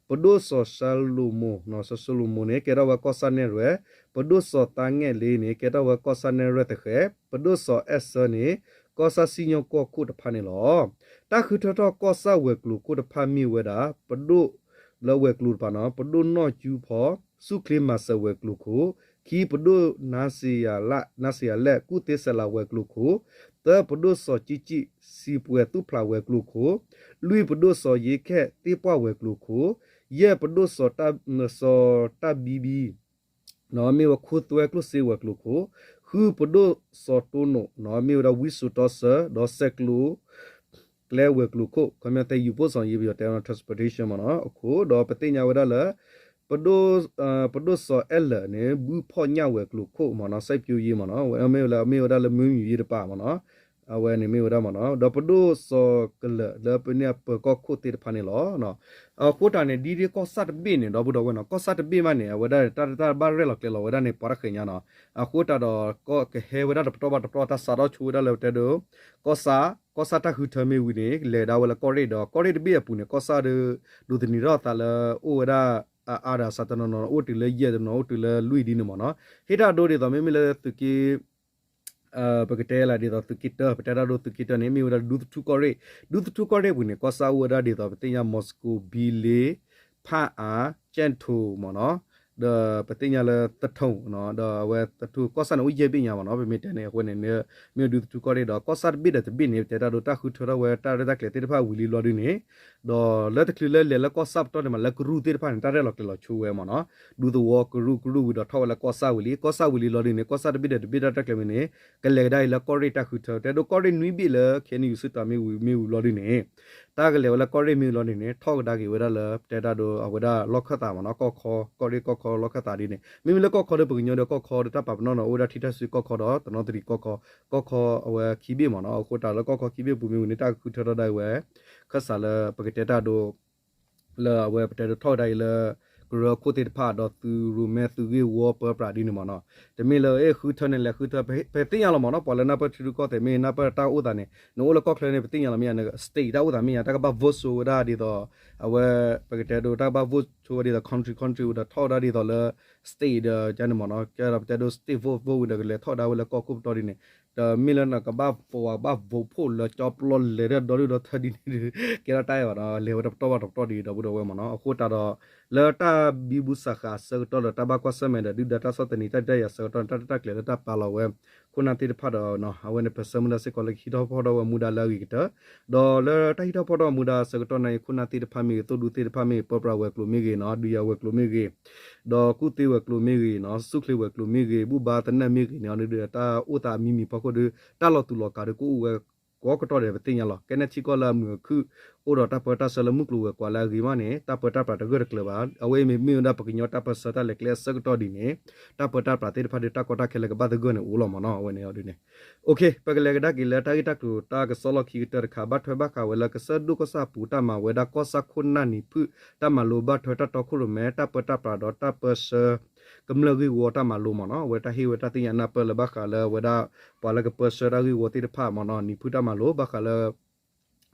ပဒိၣ်စီၤၡလိၤမိၤ စီၤၡလိၤမိၤန့ၣ် ကဲထီၣ်ဝဲကီၢ်ဆၣ်နဲၣ်ရွဲၣ်, ပဒိၣ်စီၤသးငဲၣ်လ့န့ၣ် ကဲထီၣ်ဝဲကီၢ်ဆၣ်နဲၣ်ရွဲၣ်သဃဲၤ, ပဒိၣ်စီၤအဲၣ်စၢန့ၣ် ကီၢ်ဆၣ်စံၣ်ညီၣ်ကွီၢ်ခိၣ်တဖၣ်န့ၣ်လီၤ. တၢ်ဃုထၢထီၣ်ကီၢ်ဆၣ်ဝဲၤကျိၤခိၣ်တဖၣ်မ့ၢ်ဝဲဒၣ် ပဒိၣ်လၢဝဲၤကျိၤတဖၣ်နီၤ ပဒိၣ်နီၢ်ကၠူဖီ ဆူၣ်ချ့မၤစၢၤဝဲၤကျိၤခိၣ်, ခံ ပဒိၣ်နါစံယၤလဲၣ် ကူၣ်သ့စဲးလးဝဲၤကျိၤခိၣ်, သၢ ပဒိၣ်စီၤကံၣ်ကံၣ် စံးပှဲၤသူၣ်ဖျးဝဲၤကျိၤခိၣ်, လွံၢ် ပဒိၣ်စီၤယ့ခဲၣ် သ့ၣ်ပှၢ်ဝဲၤကျိၤခိၣ်, ယဲၢ် ပဒိၣ်စီၤတၢ်ဘံဘံ မ့ၢ်ဝဲခိသွဲကျိၣ်စ့ဝဲၤကျိၤခိၣ်, ဃု ပဒိၣ်စီၤတိနိး မ့ၢ်ဝဲဒၣ်ဝံစိာ်တီဆၢ ဒီးဆဲးကျိး ကျဲဝဲၤကျိၤခိၣ် ခီပညီ သဲယူၤပိၢ်စီၤယ့ပယီၤတဲ transportation မ့ၢ်နီၤ အခိၣ် ဒီးပသ့ၣ်ညါဝဲဒၣ်လၢ ပဒိၣ် ပဒိၣ်စီၤအဲၣ်လၢာ်န့ၣ် ဘုဖီၣ်ညၣ်ဝဲၤကျိၤခိၣ်မ့ၢ်နီၤ စိုက်ပျိုးရေး မ့ၢ်နီၤ အဝဲမ့ၢ်ဝဲဒၣ်လၢ မွေးမြူရေး တပၤမ့ၢ်နီၤ အဝဲန့ၣ်မ့ၢ်ဝဲဒၣ်မ့ၢ်နီၤ ဒီးပဒိၣ်စီၤကလၢာ်လၢပန့ၢ်အပၢၤကီၢ်ခိၣ်သ့ၣ်တဖၣ်န့ၣ်လီၤ. အဃိတၢ်န့ၣ် ဒ်ဒ်ကီၢ်ဆၣ်တဘ့ၣ်န့ၣ် ဒီပုၢ်ဒီဝဲၢ်နီၤ ကီၢ်ဆၣ်တဘ့ၣ်မးန့ၣ် အဝဲဒၣ်တၢ်တၢ်ဘၣ်ရဲၣ်လီၤကျဲၤလီၤဝဲဒၣ်န့ၣ် ပှၤတဃဲၤညါနီၤ အဃိတၢ်ဒီး ကဟဲဝဲဒၣ်တပတီၢ်ဘၣ်တပတီၢ် တၢ်စးထီၣ်ဆိဝဲဒၣ်လၢပတဲဒိး ကီၢ်ဆၣ် ကီၢ်ဆၣ်တၢ်ဃုထၢမ့ၢ်ဝံၤန့ၣ် လဲၤဒၣ်ဝဲလၢကီၢ်ရ့ၣ်ဒီး ကီၢ်ရ့ၣ်တဘ့ၣ်အပူၤန့ၣ် ကီၢ်ဆၣ်ဒီး ဒိးသန့ၤထီၣ်အသးလၢ အိၣ်ဝဲဒၣ် အါအါဒီးစးတနီၤနီၤ အိၣ်တုၤလၢယဲၢ်တနီၤ အိၣ်တုၤလၢလွံၢ်ဒ်န့ၣ်မ့ၢ်နီၤ ဟ့ၣ်တၢ်ဒိဒ်သိး မ့မ့ၢ်လၢသုးက့ ပကတဲလၢဒ်သိးသုးက့တၢ ပတဲတၢ်ဒိသုးက့တၢန့ၣ် မ့ၢ်ဝဲဒၣ်ဒူသထူကီၢ်ရ့ၣ် ဒူသထူကီၢ်ရ့ၣ်ပူၤန့ၣ် ကီၢ်ဆၣ်အိၣ်ဝဲဒၣ်ဒ်သိး ပသ့ၣ်ညါ မီၤစကိၤ ဘံလ့ ဖၣ်အါ ကၠဲၣ်ထိၣ်မ့ၢ်နီၤ ဒီးပသ့ၣ်ညါလၢသထူၣ် ဒီးအဝဲသထူၣ်ကီၢ်ဆၣ်န့ၣ် အိၣ်ယဲၢ်ဘ့ၣ်ညါမ့ၢ်နီၤ ပမ့ၢ်တဲန့ၣ် အဃိန့ၣ် မ့ၢ်ဝဲဒူသထူကီၢ်ရ့ၣ်ဒီး ကီၢ်ဆၣ်တဘ့ၣ်ဒီးတဘ့ၣ်န့ၣ် ပတဲတၢ်ဒိတၢ်ဃုထၢထီၣ်ဝဲတၢ်ရဲၣ်တၢ်ကျဲၤသ့ၣ်တဖၣ်ဝံၤလံဘျီဒ်န့ၣ် ဒီးလၢတချုးလၢလဲၤလၢကီၢ်ဆၣ်ပတီၢ်န့ၣ်မး လၢကရူၢ်သ့ၣ်တဖၣ်န့ၣ် တၢ်ရဲၣ်လီၤကျဲၤလီၤဆိဝဲမ့ၢ်နီၤ ဒူသဝီကရူၢ်ကရူၢ်ဝံၤဒီးထီၣ်ဝဲလၢကီၢ်ဆၣ်ဝံၤလံ ကီၢ်ဆၣ်ဝံၤလံလီၤဒ်န့ၣ် ကီၢ်ဆၣ်တဘ့ၣ်ဒီးတဘ့ၣ်တၢ်ရဲၣ်တၢ်ကျဲၤမ့ၢ်န့ၣ် ကလဲၤကဒါအံၤလၢကီၢ်ရ့ၣ်တၢ်ဃုထၢ တဲဒိကီၢ်ရ့ၣ်နွံဘ့ၣ်လၢ ခဲအံၤနယူၤ စုတီၤမ့ၢ်ဝံၤမ့ၢ်ဝံၤဘျီဒ်န့ၣ် တၢ်ကလဲၤဝဲလၢကီၢ်ရ့ၣ်မ့ၢ်လီၤဒ်န့ၣ် ထီၣ်ကဒါက့ၤဝဲဒၣ်လၢ ပတဲတၢ်ဒိ အဝဲဒၣ်လီၢ်ခၢၣ်သးမ့ၢ်နီၤ ကီၢ်ခီ ကီၢ်ရ့ၣ်ကီၢ်ခီလီၢ်ခၢၣ်သးဒ်န့ၣ် မ့မ့ၢ်လၢကီၢ်ခီဒီး ပကညီဒီးကီၢ်ခီဒီးတၢ်ပာ်ပနီၣ်နီၤ အိၣ်ဝဲဒၣ်ထံထၢၣ်စုကီၢ်ခီဒီး တနီသရံၣ်ကီၢ်ခီ ကီၢ်ခီအဝဲခံဘ့ၣ်မ့ၢ်နီၤ အဃိတၢ်လၢကီၢ်ခီခံဘ့ၣ်ပူၤမ့ၢ်ဝံၤန့ၣ် တၢ်ကဃုထၢထီၣ်ဒၣ်ဝဲ ခၢၣ်စးလၢပကတဲတၢ်ဒိ လၢအဝဲပတဲဒိထီၣ်ကဒါအံၤလၢ ကရၢခိၣ်သ့ၣ်တဖၣ် ဒီးသုးရိၣ်မဲသုးဂ့ၢ်ဝီပၢပြးဒ်န့ၣ်မ့ၢ်နီၤ တမ့ၢ်လၢ အဲ ဃုထၢန့ၣ်လဲၤဃုထၢ ပသ့ၣ်ညါလီၤမ့ၢ်နီၤ ပှၤလၢနၢ်ပၢၢ်ထံရူၢ်ကီၢ်သဲးမ့ၢ် နၢ်ပၢၢ်တၢ်အိၣ်သးန့ၣ် နအိၣ်လၢကီၢ်ချၢန့ၣ် ပသ့ၣ်ညါလီၤမ့ၢ်ဧါ န state တၢ်အိၣ်သးမ့ၢ်ဧါ တၢ်ကဘၣ် vote ဆိဝဲဒၣ်ဒ်သိး အဝဲ ပကတဲဒိ တၢ်ကဘၣ် vote ဆိဝဲဒ်သိး country country ဝံၤဒီးထီၣ်ဝဲဒၣ်ဒ်သိးလၢ state ဒီး ကန့ၣ်မ့ၢ်နီၤ ကဲဒီးပတဲဒိ state vote vote ဝံၤဒီးကလဲၤထီၣ်ဒၣ်ဝဲလၢကီၢ်ခိၣ်ပတီၢ်ဒ်န့ၣ် တမ့ၢ်လၢနကဘၣ် ပှၤဘၣ် vote ဖှိၣ်လၢကၠီပျီလဲၤဒီးဒီဒုၣ်ဒီထၢဒ်န့ၣ်ဒီး ကဲထီၣ်တၢ်အဲၣ်ဘၣ်နီၤ လဲၤဝဲတပတီၢ်ဘၣ်တပတီၢ်ဒ်ဒီပုၢ်ဒီဝဲၢ်မ့ၢ်နီၤ အဃိတၢ်ဒီး လၢတၢ်ဘံဘူစးဃာ်အဆၢကတီၢ်ဒီး တၢ်ဘၣ်ကွၢ်ဆၢၣ်မဲာ်ဒီး ဒုၣ်ဒါတၢ်ဆီၣ်သနံးတၢ်ဒုးတၢ်ယၤအဆၢကတီၢ်န့ၣ် တၢ်ရဲၣ်တၢ်ကျဲၤလၢတၢ်ပာ်လီၤဝဲ ခိၣ်နၢ်သ့ၣ်တဖၣ်ဒီး အဝဲန့ၣ် ပဆၢမုၢ်လၢ်စ့ၢ်ကီးလၢကဟံးထီၣ်ဖီၣ်ထီၣ်ဝဲမူဒါလၢအဂ့ၤကတၢၢ် ဒီးလၢတၢ်ဟံးထီၣ်ဖီၣ်ထီၣ်မူဒါအဆၢကတီၢ်န့ၣ် ခိၣ်နၢ်သ့ၣ်တဖၣ်မ့ၢ်ဂ့ၤ သိၣ်ဒူသ့ၣ်တဖၣ်မ့ၢ်ဂ့ၤ ပၢပြးဝဲၤကျိၤမ့ၢ်ဂ့ၤနီၤ ဒုးယၤဝဲၤကျိၤမ့ၢ်ဂ့ၤ ဒီးကူၣ်သ့ဝဲၤကျိၤမ့ၢ်ဂ့ၤနီၤ ဆူၣ်ချ့ဝဲၤကျိၤမ့ၢ်ဂ့ၤ ဘူၣ်ဘါသနၢၣ်မ့ၢ်ဂ့ၤန့ၣ် ဒုးဒီးတၢ်အိၣ်သးအမံၤမံၤဖီခိၣ်ဒီး တၢ်လီၤတူာ်လီၤကာ်ဒီးကအိၣ်ဝဲကိးကတီၢ်ဒီးပသ့ၣ်ညါလီၤ. ကဲန့ၣ်ထံကီၢ်လၢအမုာ်အခုၣ် အိၣ်ဒီးတၢ်ပၢတၢ်ဆှၢလၢမုၢ်ကျိၤဝဲၤကွာ်လၢအဂ့ၤမးန့ၣ် တၢ်ပၢတၢ်ပြးတဂၢၢ်တကျၢၤဘၣ်. အဝဲအံၤမ့မ့ၢ်ဝဲဒၣ်ပကညီတၢ်ပၢဆှၢတၢ်လဲၤကျဲအဆၢကတီၢ်ဒ်န့ၣ် တၢ်ပၢတၢ်ပြးသ့ၣ်တဖၣ်ဒီးတၢ်ကီတၢ်ခဲလၢကဘၣ်သဂၢၢ်န့ၣ်အိၣ်လီၤမ့ၢ်နီၤ အဝဲန့ၣ်ဒ်န့ၣ် ပကလဲၤကဒါက့ၤလၢတၢ်ဂ့ၢ်တၢ်ကျိၤတၢ်ကစီၣ်လီၢ်ခံကတၢၢ်တခါ ဘၣ်ထွဲဘၣ်ဃးဝဲလၢကစၢၢ်ဒိၣ်ကီၢ်ဆၣ်ပူၤတၢ်မၤဝဲဒၣ်ကီၢ်ဆၣ်ခိၣ်နၢ်နံၤဖုၣ်တၢ်မၤလိဘၣ်ထွဲတၢ်တီခိၣ်ရိၣ်မဲ တၢ်ပၢတၢ်ပြးဒီးတၢ်ပၢဆှၢ ကမျၢၢ်ဂ့ၢ်ဝီတၢ်မၤလိမ့ၢ်နီၤ အဝဲတၢ်ဟ့ၣ်ဝဲတၢ်သ့ၣ်ညါနၢ်ပၢၢ်လၢဘၣ်ဃးလၢအဝဲဒၣ် ပှၤလၢကပၢဆှၢတၢ်ဂ့ၢ်ဝီသ့ၣ်တဖၣ်မ့ၢ်နီၤ နံၤဖုၣ်တၢ်မၤလိဘၣ်ဃးလၢ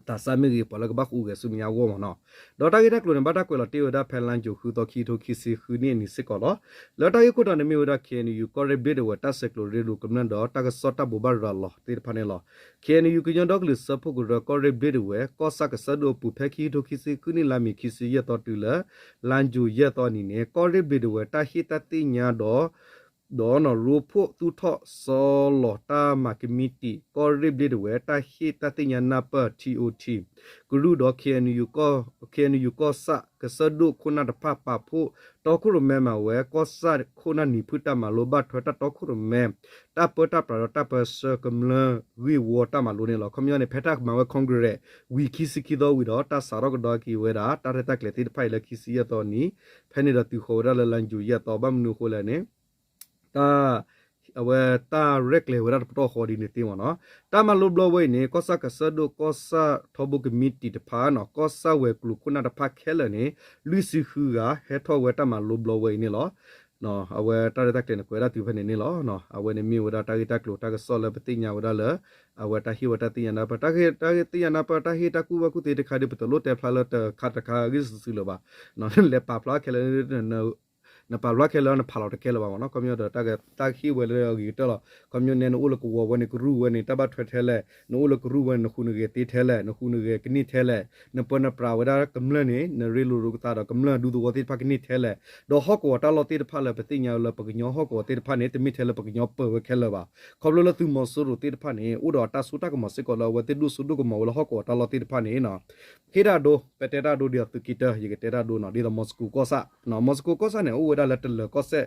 သးစၢ်မ့ၢ်ဂ့ၤ ပှၤလၢကဘၣ်ဃုအုးဂဲၤဆူမဲာ်ညါအဂီၢ်မ့ၢ်နီၤ ဒီးတၢ်ဂ့ၢ်တၢ်ကျိၤန့ၣ် ဘၣ်တၢ်ကွဲးလီၤတ့ၢ်ဝဲဒၣ်ဖဲလါယူၤ ဃုသီ ခံထိခံဆံဃုနံၣ်အနံၤစ့ၢ်ကီးလီၤ. လၢတၢ်ဂ့ၢ်ခိၣ်တီန့ၣ်မ့ၢ်ဝဲဒၣ် K N U ကီၢ်ရ့ၣ်ဘျ့ဒဝဲၢ် တၢ်ဆဲးကျိးရ့လိာ်ကမျၢၢ်ဒီးတၢ်ကစီၣ်တၢ်ဘိးဘၣ်ရၤလီၤသ့ၣ်တဖၣ်န့ၣ်လီၤ. K N U ကညီဒီကလုာ်စၢဖှိၣ်ကရၢကီၢ်ရ့ၣ်ဘျ့ဒဝဲၢ် ကီၢ်ဆၣ်ကစၢၢ်ဒိၣ်အပူၤ ဖဲခံထိခံဆံဃုနံၣ် လါမ့ၤခံဆံယဲၢ်သီတုၤလၢ လါယူၤယဲၢ်သီအနံၤန့ၣ် ကီၢ်ရ့ၣ်ဘျ့ဒဝဲၢ် တၢ်ဟ့ၣ်တၢ်သ့ၣ်ညါဒီး ဒီးရိဖှိၣ်သူၣ်ထီၣ်စီလီၤတၢ်မၤကမံးတံာ် ကီၢ်ရ့ၣ်ဘျ့ဒဝဲၢ် တၢ်ဟ့ၣ်တၢ်သ့ၣ်ညါနၢ်ပၢၢ် ထံအိၣ်ထံး ကရူၢ်ဒီး ခ့ၣ်အဲၣ်ယူၣ်ကီၢ်ဆၣ် ကစၢၢ်ဒိၣ်ခိၣ်နၢ်တဖၣ် ပာ်ဖှိၣ်တီခိၣ်ရိၣ်မဲမၤဝဲ ကီၢ်ဆၣ်ခိၣ်နၢ်နံၤဖုၣ်တၢ်မၤလိဘၣ်ထွဲတၢ်တီခိၣ်ရိၣ်မဲ တၢ်ပၢတၢ်ပြးဒီးတၢ်ပၢဆှၢကမျၢၢ်ဂ့ၢ်ဝီတၢ်မၤလိန့ၣ်လီၤ. ခီပညီန့ၣ် ဖဲတၢ်မၤဝဲ Congress ဝံၤခံဆံခံသီဝံၤဒီး တၢ်စးထီၣ်ကဒီးက့ၤဝဲဒၣ် တၢ်ရဲၣ်တၢ်ကျဲၤသ့ၣ်တဖၣ်အံၤလၢခံဆံယဲၢ်သီနံၤ ဖဲန့ၣ်ဒီးတုၤဃီၤဝဲဒၣ်လၢ လါယူၤ ယဲၢ်သီ ဘၣ်မနုၤအဃိလဲၣ်န့ၣ် တၢ် အဝဲတၢ်ရဲၣ်ကျဲၤဝဲဒၣ်တပတီၢ်ဃီဒ်န့ၣ်သ့မ့ၢ်နီၤ. တၢ်မၤလိဘျီဝဲအံၤန့ၣ် ကီၢ်ဆၣ်ကစၢၢ်ဒိၣ် ကီၢ်ဆၣ်ထီဘိကမံးတံာ်တဖၣ်နီၤ ကီၢ်ဆၣ်ဝဲၤကျိၤခိၣ်နၢ်တဖၣ်ခဲလၢာ်န့ၣ် လွံၢ်ဆံဃုဂၤ ဟဲထီၣ်ဝဲတၢ်မၤလိဘျီဝဲအံၤန့ၣ်လီၤ. အဝဲတၢ်ရဲၣ်တၢ်ကျဲၤန့ၣ် ကွဲးဒၣ်တုၤဖဲန့ၣ်န့ၣ်လီၤ. အဝဲန့ၣ်မ့ၢ်ဝဲဒၣ်တၢ်ဂ့ၢ်တၢ်ကျိၤတၢ်ကစီၣ်လၢပသ့ၣ်ညါဝဲဒၣ်လၢ အဝဲတၢ်ဟ့ၣ်ဝဲတၢ်သ့ၣ်ညါနၢ်ပၢၢ် တၢ်ဟ့ၣ် တၢ်ဟ့ၣ်သ့ၣ်ညါနၢ်ပၢၢ် တၢ်ဟ့ၣ်တၢ်ကူၣ်ဘၣ်ကူၣ်သ့တခါဒီး ပတလိၣ်တဲဖျါလၢတခါတခါဂ့ၢ်စုာ်စုာ်လၢၤဘၣ်. လဲၤပာ်ဖျါခဲလၢာ် နပာ်ဖျါခဲလၢာ် နဖးလီၤတကဲလၢၤဘၣ်မ့ၢ်နီၤ. ခီပညီဒီး တၢ်ဟ့ၣ်ဝဲလၢအဂ့ၤကတၢၢ်လီၤ. ခီပညီန့ၣ် နအိၣ်လၢကဝီၤဝဲန့ၣ် ကရူၢ်ဝဲန့ၣ် တၢ်ဘၣ်ထွဲထဲလဲၣ်, နအိၣ်လၢကရူၢ်ဝဲန့ၣ် နဃုနဂဲၤသ့ထဲလဲၣ်, နဃုနဂဲၤကန့ၢ်ထဲလဲၣ်, နပၢနပြးဝဲဒၣ်ကမျၢၢ်န့ၣ် နရ့လိာ်လိာ်ကသးဒီးကမျၢၢ်ဒူသဝီသ့ၣ်တဖၣ်ကန့ၢ်ထဲလဲၣ်, ဒီးဟီၣ်ကဝီၤတၢ်လီၢ်သ့ၣ်တဖၣ်လၢပသ့ၣ်ညါလၢပကညီဟီၣ်ကဝီၤသ့ၣ်တဖၣ်န့ၣ် တမ့ၢ်ထဲလၢပကညီပၢၤဝဲခဲလၢာ်ဘၣ်. ခီဖျိလၢသုးမီၤစိရိၤသ့ၣ်တဖၣ်န့ၣ် အိၣ်ဒီးတၢ်စိတၢ်ကမီၤစ့ၢ်ကီးလၢအဝဲသ့ၣ်ဒိၣ်စိဒိၣ်ကမီၤဝဲလၢဟီၣ်ကဝီၤတၢ်လီၢ်သ့ၣ်တဖၣ်န့ၣ် ဟ့ၣ်တၢ်ဒိ ပတဲတၢ်ဒိဒ်သိးသုးက့တၢ ယကတဲတၢ်ဒိနီၤ ဒ်သိး Moscow ကီၢ်ဆၣ်, Moscow ကီၢ်ဆၣ်န့ၣ် အိၣ်ဝဲဒၣ်လၢတလၢၤကီၢ်စဲၣ်,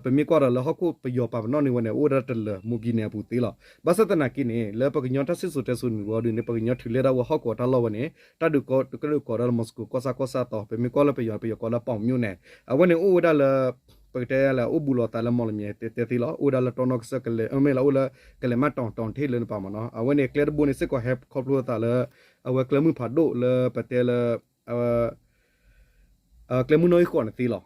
ပမ့ၢ်ကွၢ်ဒီးလၢဟီၣ်ခိၣ်ပယီၤပာ်ပနီၣ်န့ၢ်ဝဲန့ၣ် အိၣ်ဝဲဒၣ်တလၢၤ မိၢ်ကံန့ၣ်အပူၤသ့လီၤ. ဘၣ်ဆၣ်သနာ်က့န့ၣ် လၢပကညီတၢ်စံၣ်စိၤတဲစိၤနုာ်ဝဲဒုန့ၣ် ပကညီထုးလဲဒၣ်ဝဲဟီၣ်ကဝီၤတၢ်လီၢ်ဝဲန့ၣ် တၢ်ဒုးကဒုးကီးဒီးလၢ Moscow ကီၢ်ဆၣ်ကီၢ်ဆၣ်သီ ပမ့ၢ်ကွၢ်လၢပယီၤ ပယီၤကိးလၢ ပီၣ်မၠိၣ်န့ၣ် အဝဲန့ၣ်အိၣ်ဝဲဒၣ်လၢ ပကတဲလၢအိၣ်ဘူးလိာ်သးလၢမီၢ်လမၠဲၤတဲတဲသ့လီၤ. အိၣ်ဝဲဒၣ်လၢတီနီၢ်ကစၢၢ်ကလဲၤ မ့ၢ်လၢအိၣ်လၢ ကလဲၤမးတီၤတီၤထ့ၣ်လၢနပာ်မ့ၢ်နီၤ. အဝဲန့ၣ် ကျဲတဘိန့ၣ်စ့ၢ်ကီးဟဲခီဖျိသးလၢ အဝဲကျဲမုၢ်ဖးဒိၣ်လၢပတဲလၢ ကျဲမုၢ်နီၣ်ဂံၢ်ဃိးန့ၣ်သ့လီၤ.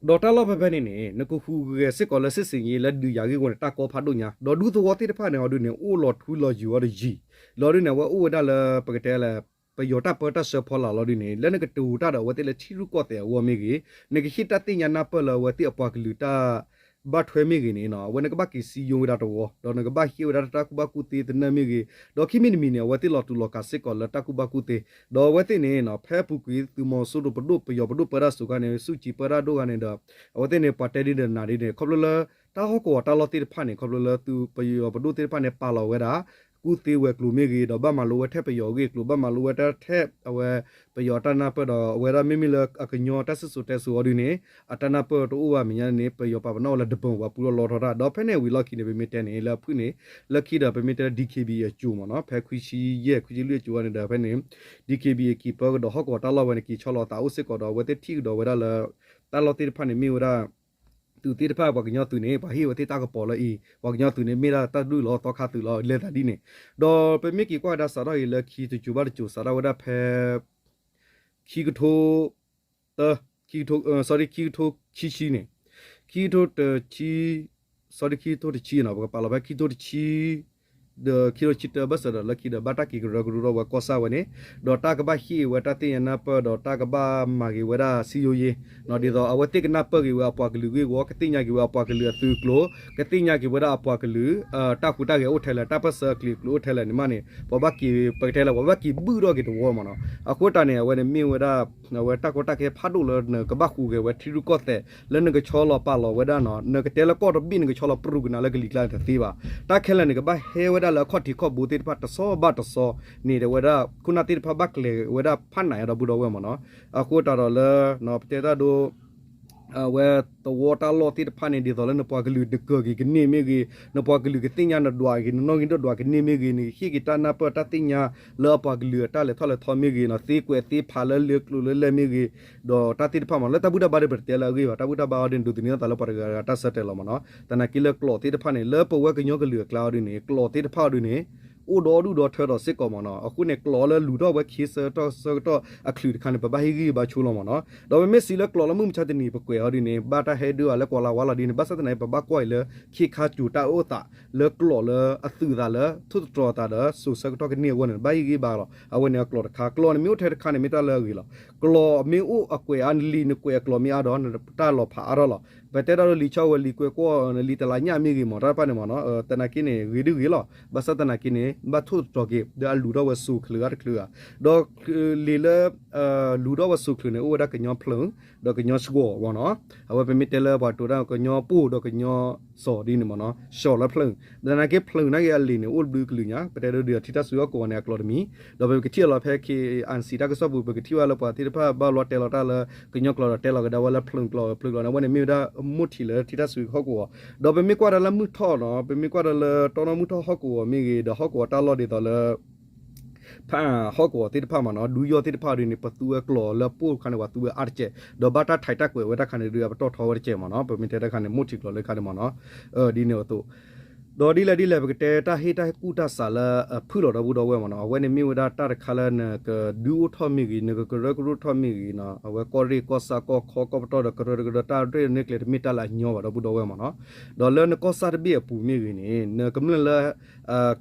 ဒီးတၢ်လီၢ်ဖဲဖဲန့ၣ်န့ၣ် နကဟူးဂဲၤစ့ၢ်ကီးလၢစစ်ဆင်ရေးလၢဒုးယၤဂ့ၢ်ဝီန့ၣ် တၢ်ကီဖးဒိၣ်ညါ ဒီးဒူသဝီသ့ၣ်တဖၣ်န့ၣ်အီၤဒုန့ၣ် အိၣ်လီၤထူလီၤယိာ်အီၤတယံာ်လီၤဒုန့ၣ် အဝဲအိၣ်ဝဲဒၣ်လၢ ပကတဲလၢ ပယီၤတၢ်ပၢတၢ်ဆှၢဖီလာ်လီၤဒုန့ၣ် လၢနကတိၤတၢ်ဒီးအဝဲသ့ၣ်လၢထံရူၢ်ကီၢ်သဲးအဂီၢ်မ့ၢ်ဂ့ၤ, နကဟ့ၣ်တၢ်သ့ၣ်ညါနၢ်ပၢၢ်လၢအဝဲသ့ၣ်အပှၤကလုာ်တၢ် ဘၣ်ထွဲမ့ၢ်ဂ့ၤန့ၣ် အဝဲနကဘၣ်က့ၤစံယိဝဲဒၣ်တဝီ ဒီးနကဘၣ်ဟ့ၣ်ဝဲဒၣ်တၢ်ကူၣ်ဘၣ်ကူၣ်သ့သနၢၣ်မ့ၢ်ဂ့ၤ, ဒီးခံမံၤတမံၤန့ၣ် အဝဲသ့ၣ်လီၤတူာ်လီၤကာ်စ့ၢ်ကီးလၢတၢ်ကူၣ်ဘၣ်ကူၣ်သ့, ဒီးအဝဲသ့ၣ်န့ၣ် ဖဲအပူၤကွံာ်သုးမီၤစိရိၤပဒိၣ်ပယီၤပဒိၣ်ပၢတၢ်စိၤခါန့ၣ် စုကံၤပၢတၢ်ဒိၣ်ခါန့ၣ်ဒီး အဝဲသ့ၣ်န့ၣ် ပှၤတဲဒ်ဒီးနၤဒ်န့ၣ် ခီဖျိလၢ တၢ်ဟီၣ်ကဝီၤတၢ်လီၢ်သ့ၣ်တဖၣ်န့ၣ် ခီဖျိလၢသုးပယီၤပဒိၣ်သ့ၣ်တဖၣ်န့ၣ် ပာ်လီၤဝဲဒၣ် ကူၣ်သ့ဝဲၤကျိၤမ့ၢ်ဂ့ၤ ဒီးဘၣ်မၤလိဝဲထဲပယီၤအဂ့ၢ်အကျိၤ ဘၣ်မၤလိဝဲဒၣ်ထဲအဝဲ ပယီၤအတၢ်နၢ်ပၢၢ်ဒီး အဝဲဒၣ်မ့မ့ၢ်လၢအကညီတၢ်စံၣ်စိၤတဲစိၤအီၤဒုန့ၣ် အတၢ်နၢ်ပၢၢ်တအိၣ်ဘၣ်မဲာ်ညါန့ၣ် ပယီၤပာ်ပနီၣ်ဝဲလၢဒဘုံဝဲပူၤလီၤလီၤထီၣ်တၢ် ဒီးဖဲန့ၣ်ဝံၤလီၢ်ခံန့ၣ် ပမ့ၢ်တဲန့ၣ် လၢအဖုၣ်န့ၣ် လၢခံဒီး ပမ့ၢ်တဲလၢ DKBA အစိၤမ့ၢ်နီၤ ဖဲခွံဆံယဲၢ် ခွံဆံလွံၢ်အစိၤန့ၣ်ဒီး ဖဲန့ၣ် DKBA က့ၤပၢကဒီးဟီၣ်ကဝီၤတၢ်လီၢ်ဝဲန့ၣ် က့ၤဆီလီၤသးအိၣ်စ့ၢ်ကီးဒီး အဝဲသ့ၣ်ထံၣ်ကဒီးဝဲဒၣ်လၢ တၢ်လီၢ်သ့ၣ်တဖၣ်န့ၣ်မ့ၢ်ဝဲဒၣ် သုးသ့ၣ်တဖၣ် ပှၤကညီသုးန့ၣ် ပှၤဟ့ၣ်ဝဲသ့ၣ်တၢ်ကပီၤလၢအံၤ ပှၤကညီသုးန့ၣ် မ့ၢ်ဒၣ်တၢ်ဒုၣ်လီၤသီခါသုးလီၤ လဲၤသးဒ်န့ၣ်, ဒီးပမ့ၢ်က့ၤကွၢ်ဝဲဒၣ်စးထီၣ်အံၤလၢခံတစိၤဘၣ်တစိၤ စးထီၣ်ဝဲဒၣ်ဖဲ ခံကထိ တ ခံကထိ sorry ခံကထိခံဆံန့ၣ် ခံကထိတဆံ sorry ခံကထိတဆံနီၤ ပကပာ်လီၤဖဲခံကထိတဆံ ဒီးခံကထိတဆံတၢ ဘၢၣ်စၢၤဒီးလၢခံဒီး ဘၣ်တၢ်က့ၤကရၢကရိထီၣ်ဝဲကီၢ်ဆၣ်ဝဲန့ၣ် ဒီးတၢ်ကဘၣ်ဟ့ၣ်ဝဲတၢ်သ့ၣ်ညါနၢ်ပၢၢ် ဒီးတၢ်ကဘၣ်မၤက့ၤဝဲဒၣ်စံယိယ့ ဒ်သိးအဝဲသ့ၣ်ကနၢ်ပၢၢ်က့ၤဝဲအပှၤကလုာ်ဂ့ၢ်ဝီ ကသ့ၣ်ညါက့ၤဝဲအပှၤကလုာ်အသုးကျိၤ ကသ့ၣ်ညါက့ၤဝဲဒၣ်အပှၤကလုာ် တၢ်ဟူးတၢ်ဂဲၤအိၣ်ထဲလဲၣ် တၢ်ပၢၢ်ဆၢအကျံၤအကျိၤအိၣ်ထဲလဲၣ်န့ၣ်မးန့ၣ် ပှၤဘၣ်က့ၤ ပကတဲလၢ ပှၤဘၣ်က့ၤဘုၣ်ထီၣ်က့ၤတဝီမ့ၢ်နီၤ. အဃိတၢ်န့ၣ် အဝဲန့ၣ်မ့ၢ်ဝဲဒၣ် အဝဲတၢ်ကီတၢ်ခဲဖးဒိၣ်လၢနကဘၣ်ဟူးဂဲၤဝဲထံရူၢ်ကီၢ်သဲး လၢနကဆီလီၤပာ်လီၤဝဲဒၣ်နီၤ နကတဲလၢကီၢ်တဘ့ၣ် နကဆီလီၤပြူၤကနၤလၢကလံၤကျါန့ၣ်တသ့ဘၣ်. တၢ်ခဲလၢာ်န့ၣ် ကဘၣ်ဟဲဝဲဒၣ်လၢအခီၣ်ထံးခီၣ်ဘိသ့ၣ်တဖၣ်တဆီဘၣ်တဆီန့ၣ် တဲဝဲဒၣ် ခိၣ်နၢ်သ့ၣ်တဖၣ်ဘၣ်ကျဲၤဝဲဒၣ်ဖးနးအဒီပုၢ်ဒီဝဲၢ်မ့ၢ်နီၤ. အဃိတၢ်ဒီးလၢ ပတဲတၢ်ဒိ အဝဲသဝီတၢ်လီၢ်သ့ၣ်တဖၣ်န့ၣ် ဒ်သိးလၢနပှၤကလုာ်နကၢၤက့ၤကန့ၢ်မ့ၢ်ဂ့ၤ, နပှၤကလုာ်ကသ့ၣ်ညါနဒွးက့ၤ နနီၣ်ဂံၢ်ဒွးကန့ၢ်မ့ၢ်ဂ့ၤ, နကဟ့ၣ်က့ၤတၢ်နၢ်ပၢၢ်တၢ်သ့ၣ်ညါလၢအပှၤကလုာ်အတၢ်လဲၤထီၣ်လဲၤထီမ့ၢ်ဂ့ၤနီၤ, သ့ကွဲးသ့ဖးလၢလၢကျိၤလၢလဲၢ်မ့ၢ်ဂ့ၤ, ဒီးတၢ်သ့ၣ်တဖၣ်မ့ၢ် လၢတၢ်ဘူၣ်တၢ်ဘါဒီးပတတဲလၢအဂ့ၢ်ဘၣ်, တၢ်ဘူၣ်တၢ်ဘါအီၤဒ်န့ၣ် ဒိးသန့ၤအသးလၢပှၤတဂၤတဂၤတၢ်ဆၢတဲာ်လီၤမ့ၢ်နီၤ. သနာ်က့လၢကျိာ်သ့ၣ်တဖၣ်န့ၣ် လၢပဝဲကညီကလုာ်အကျါအီၤဒ်န့ၣ် ကျိာ်သ့ၣ်တဖၣ်အီၤဒ်န့ၣ် အိၣ်ဒီဒူၣ်ဒီထၢဒီးစ့ၢ်ကီးမ့ၢ်နီၤ. အဃိန့ၣ် ကျိာ်လၢလူၤထီၣ်ဝဲခ့ဆၢကတီၢ်ဆၢကတီၢ်အချုးတခါန့ၣ် ပဘၣ်ဟ့ၣ်ဂံၢ်ဘါဆိလီၤမ့ၢ်နီၤ. ဒီးပမ့ၢ်စံးလၢကျိာ်လၢမုၢ်မဆါတနံၤပကွဲးအီၤဒ်န့ၣ် ဘၣ်တၢ်ဟဲဒုးအီၤလၢကွီၤလၤဝါလီၤဒ်န့ၣ် ဘၣ်ဆၣ်သနာ်က့ ပဘၣ်ကွၢ်အံၤလၢ ခ့ခါစိၤတၢ်အိၣ်သး လၢကျိာ်လၢအသုးသးလၢ ထိၣ်သတြီၤအသးဒီး စိၤဆၢကတီၢ်ကန့ၢ်အဂီၢ်န့ၣ် ဘၣ်ဟ့ၣ်ဂံၢ်ဘါလီၤ. အဝဲန့ၣ်အကျိာ်တခါ ကျိာ်န့ၣ်မ့ၢ်အိၣ်ထဲတခါန့ၣ် မ့ၢ်တၢ်လၢအဂ့ၤလီၤ. ကျိာ်မ့ၢ်အိၣ်အကွဲးအါ နလံာ်နကွဲးအကျိာ်မ့ၢ်အါဒီး နတၢ်လီၤဖးအါထီၣ်လီၤ. ပတဲတၢ်လၢလံာ်ဆီဝဲလံာ်ကွဲးကွီၢ် နလံာ်တလးညၣ်မ့ၢ်ဂ့ၤမ့ၢ် တၢ်တဖၣ်န့ၣ်မ့ၢ်နီၤ သနာ်က့န့ၣ် ဂ့ၤဒုဂ့ၤလီၤ. ဘၣ်ဆၣ်သနာ်က့န့ၣ် ဘၣ်ထိၣ်သတြီၤက့ၤ ဒီးအလူၤထီၣ်ဝဲစိၤချုးဂၤတချုးဂၤ, ဒီးလံာ်လၢ လူၤထီၣ်ဝဲစိၤချုးန့ၣ် အိၣ်ဝဲဒၣ်ကညီဖျၢၣ် ဒီးကညီစှီၤမ့ၢ်နီၤ, အဝဲပမ့ၢ်တဲလၢပှၤတိၤတၢ်ကညီပိၢ်ဒီးကညီစီၤဒ်န့ၣ်မ့ၢ်နီၤ, စှီၤလၢဖျၢၣ်, ဒီးနာ်က့ဖျၢၣ်နာ်က့အလံာ်န့ၣ် အိၣ်တဘျုးကလုာ်ညါ ပတဲဒ်ဒီးထံတၢ်စုဟီၣ်ကဝီၤန့ၣ် အကျိၤတမံၤ, ဒီးပကထံၣ်အီၤလီၤဖဲ ခ့ၣ်အဲၣ်စံၣ် တၢ်ကစီၣ်ပူၤ ပကထံၣ်ဘၣ်လၢပှၤသ့ၣ်တဖၣ်ဘၣ်လီၤတဲာ်လီၤတၢ်လၢ ကညီကျိာ်ဒီးတဲလီၤကဒါဝဲလၢဖျၢၣ်ကျိာ်, ဖျၢၣ်ကျိာ်န့ၣ် အဝဲန့ၣ်မ့ၢ်ဝဲဒၣ်မိၢ်ထံးလၢထံတၢ်စုဟီၣ်ကဝီၤ, ဒီးပမ့ၢ်ကွၢ်ဒီးလၢမုၢ်ထီၣ်နီၤ, ပမ့ၢ်ကွၢ်ဒီးလၢတီနီၣ်မုၢ်ထီၣ်ဟီၣ်ကဝီၤမ့ၢ်ဂ့ၤ ဒီးဟီၣ်ကဝီၤတၢ်လီၢ်ဒ်သိးလၢ ဖးဟီၣ်ကဝီၤသ့ၣ်တဖၣ်မ့ၢ်နီၤ, ဒူယီၢ်သ့ၣ်တဖၣ်ဒ်န့ၣ် ပသူဝဲကျိာ်လၢပိၢ်တခါန့ၣ် ပှၤသူဝဲအါတက့ၢ်, ဒီးဘၣ်တၢ်ထဲးတၢ်ကွဲးဝဲတၢ်ခါန့ၣ် ဒုးအပတီၢ်ထီဝဲတက့ၢ်မ့ၢ်နီၤ, ပမ့ၢ်တဲတၢ်ခါန့ၣ် မိၢ်ထံးကျိာ်လၢခါန့ၣ်မ့ၢ်နီၤ, ဒ်န့ၣ်အသိး ဒီးဒ်လဲၣ်ဒ်လဲၣ် ပကတဲတၢ်ဟ့ၣ်တၢ်ကူၣ်တၢ်ဆးလၢ ဖုၣ်လီၤဒီပုၢ်ဒီဝဲၢ်မ့ၢ်နီၤ, အဝဲန့ၣ်မ့ၢ်ဝဲဒၣ်တၢ်တခါလၢနကဒုးအိၣ်ထီၣ်မ့ၢ်ဂ့ၤ နကကရၢကရိထီၣ်မ့ၢ်ဂ့ၤနီၤ, အဝဲကီၢ်ရ့ၣ်ကီၢ်ဆၣ်ကီၢ်ခီကီၢ်ပတီၢ်ဒီးကရၢတကရၢတၢ်ရဲၣ်န့ၣ်ကျဲတမ့ၢ်တၢ်လၢအညီဘၣ်ဒီပုၢ်ဒီဝဲၢ်မ့ၢ်နီၤ, ဒီးလၢနကီၢ်ဆၣ်တဘ့ၣ်အပူၤမ့ၢ်ဂ့ၤန့ၣ် နကမျၢၢ်လၢ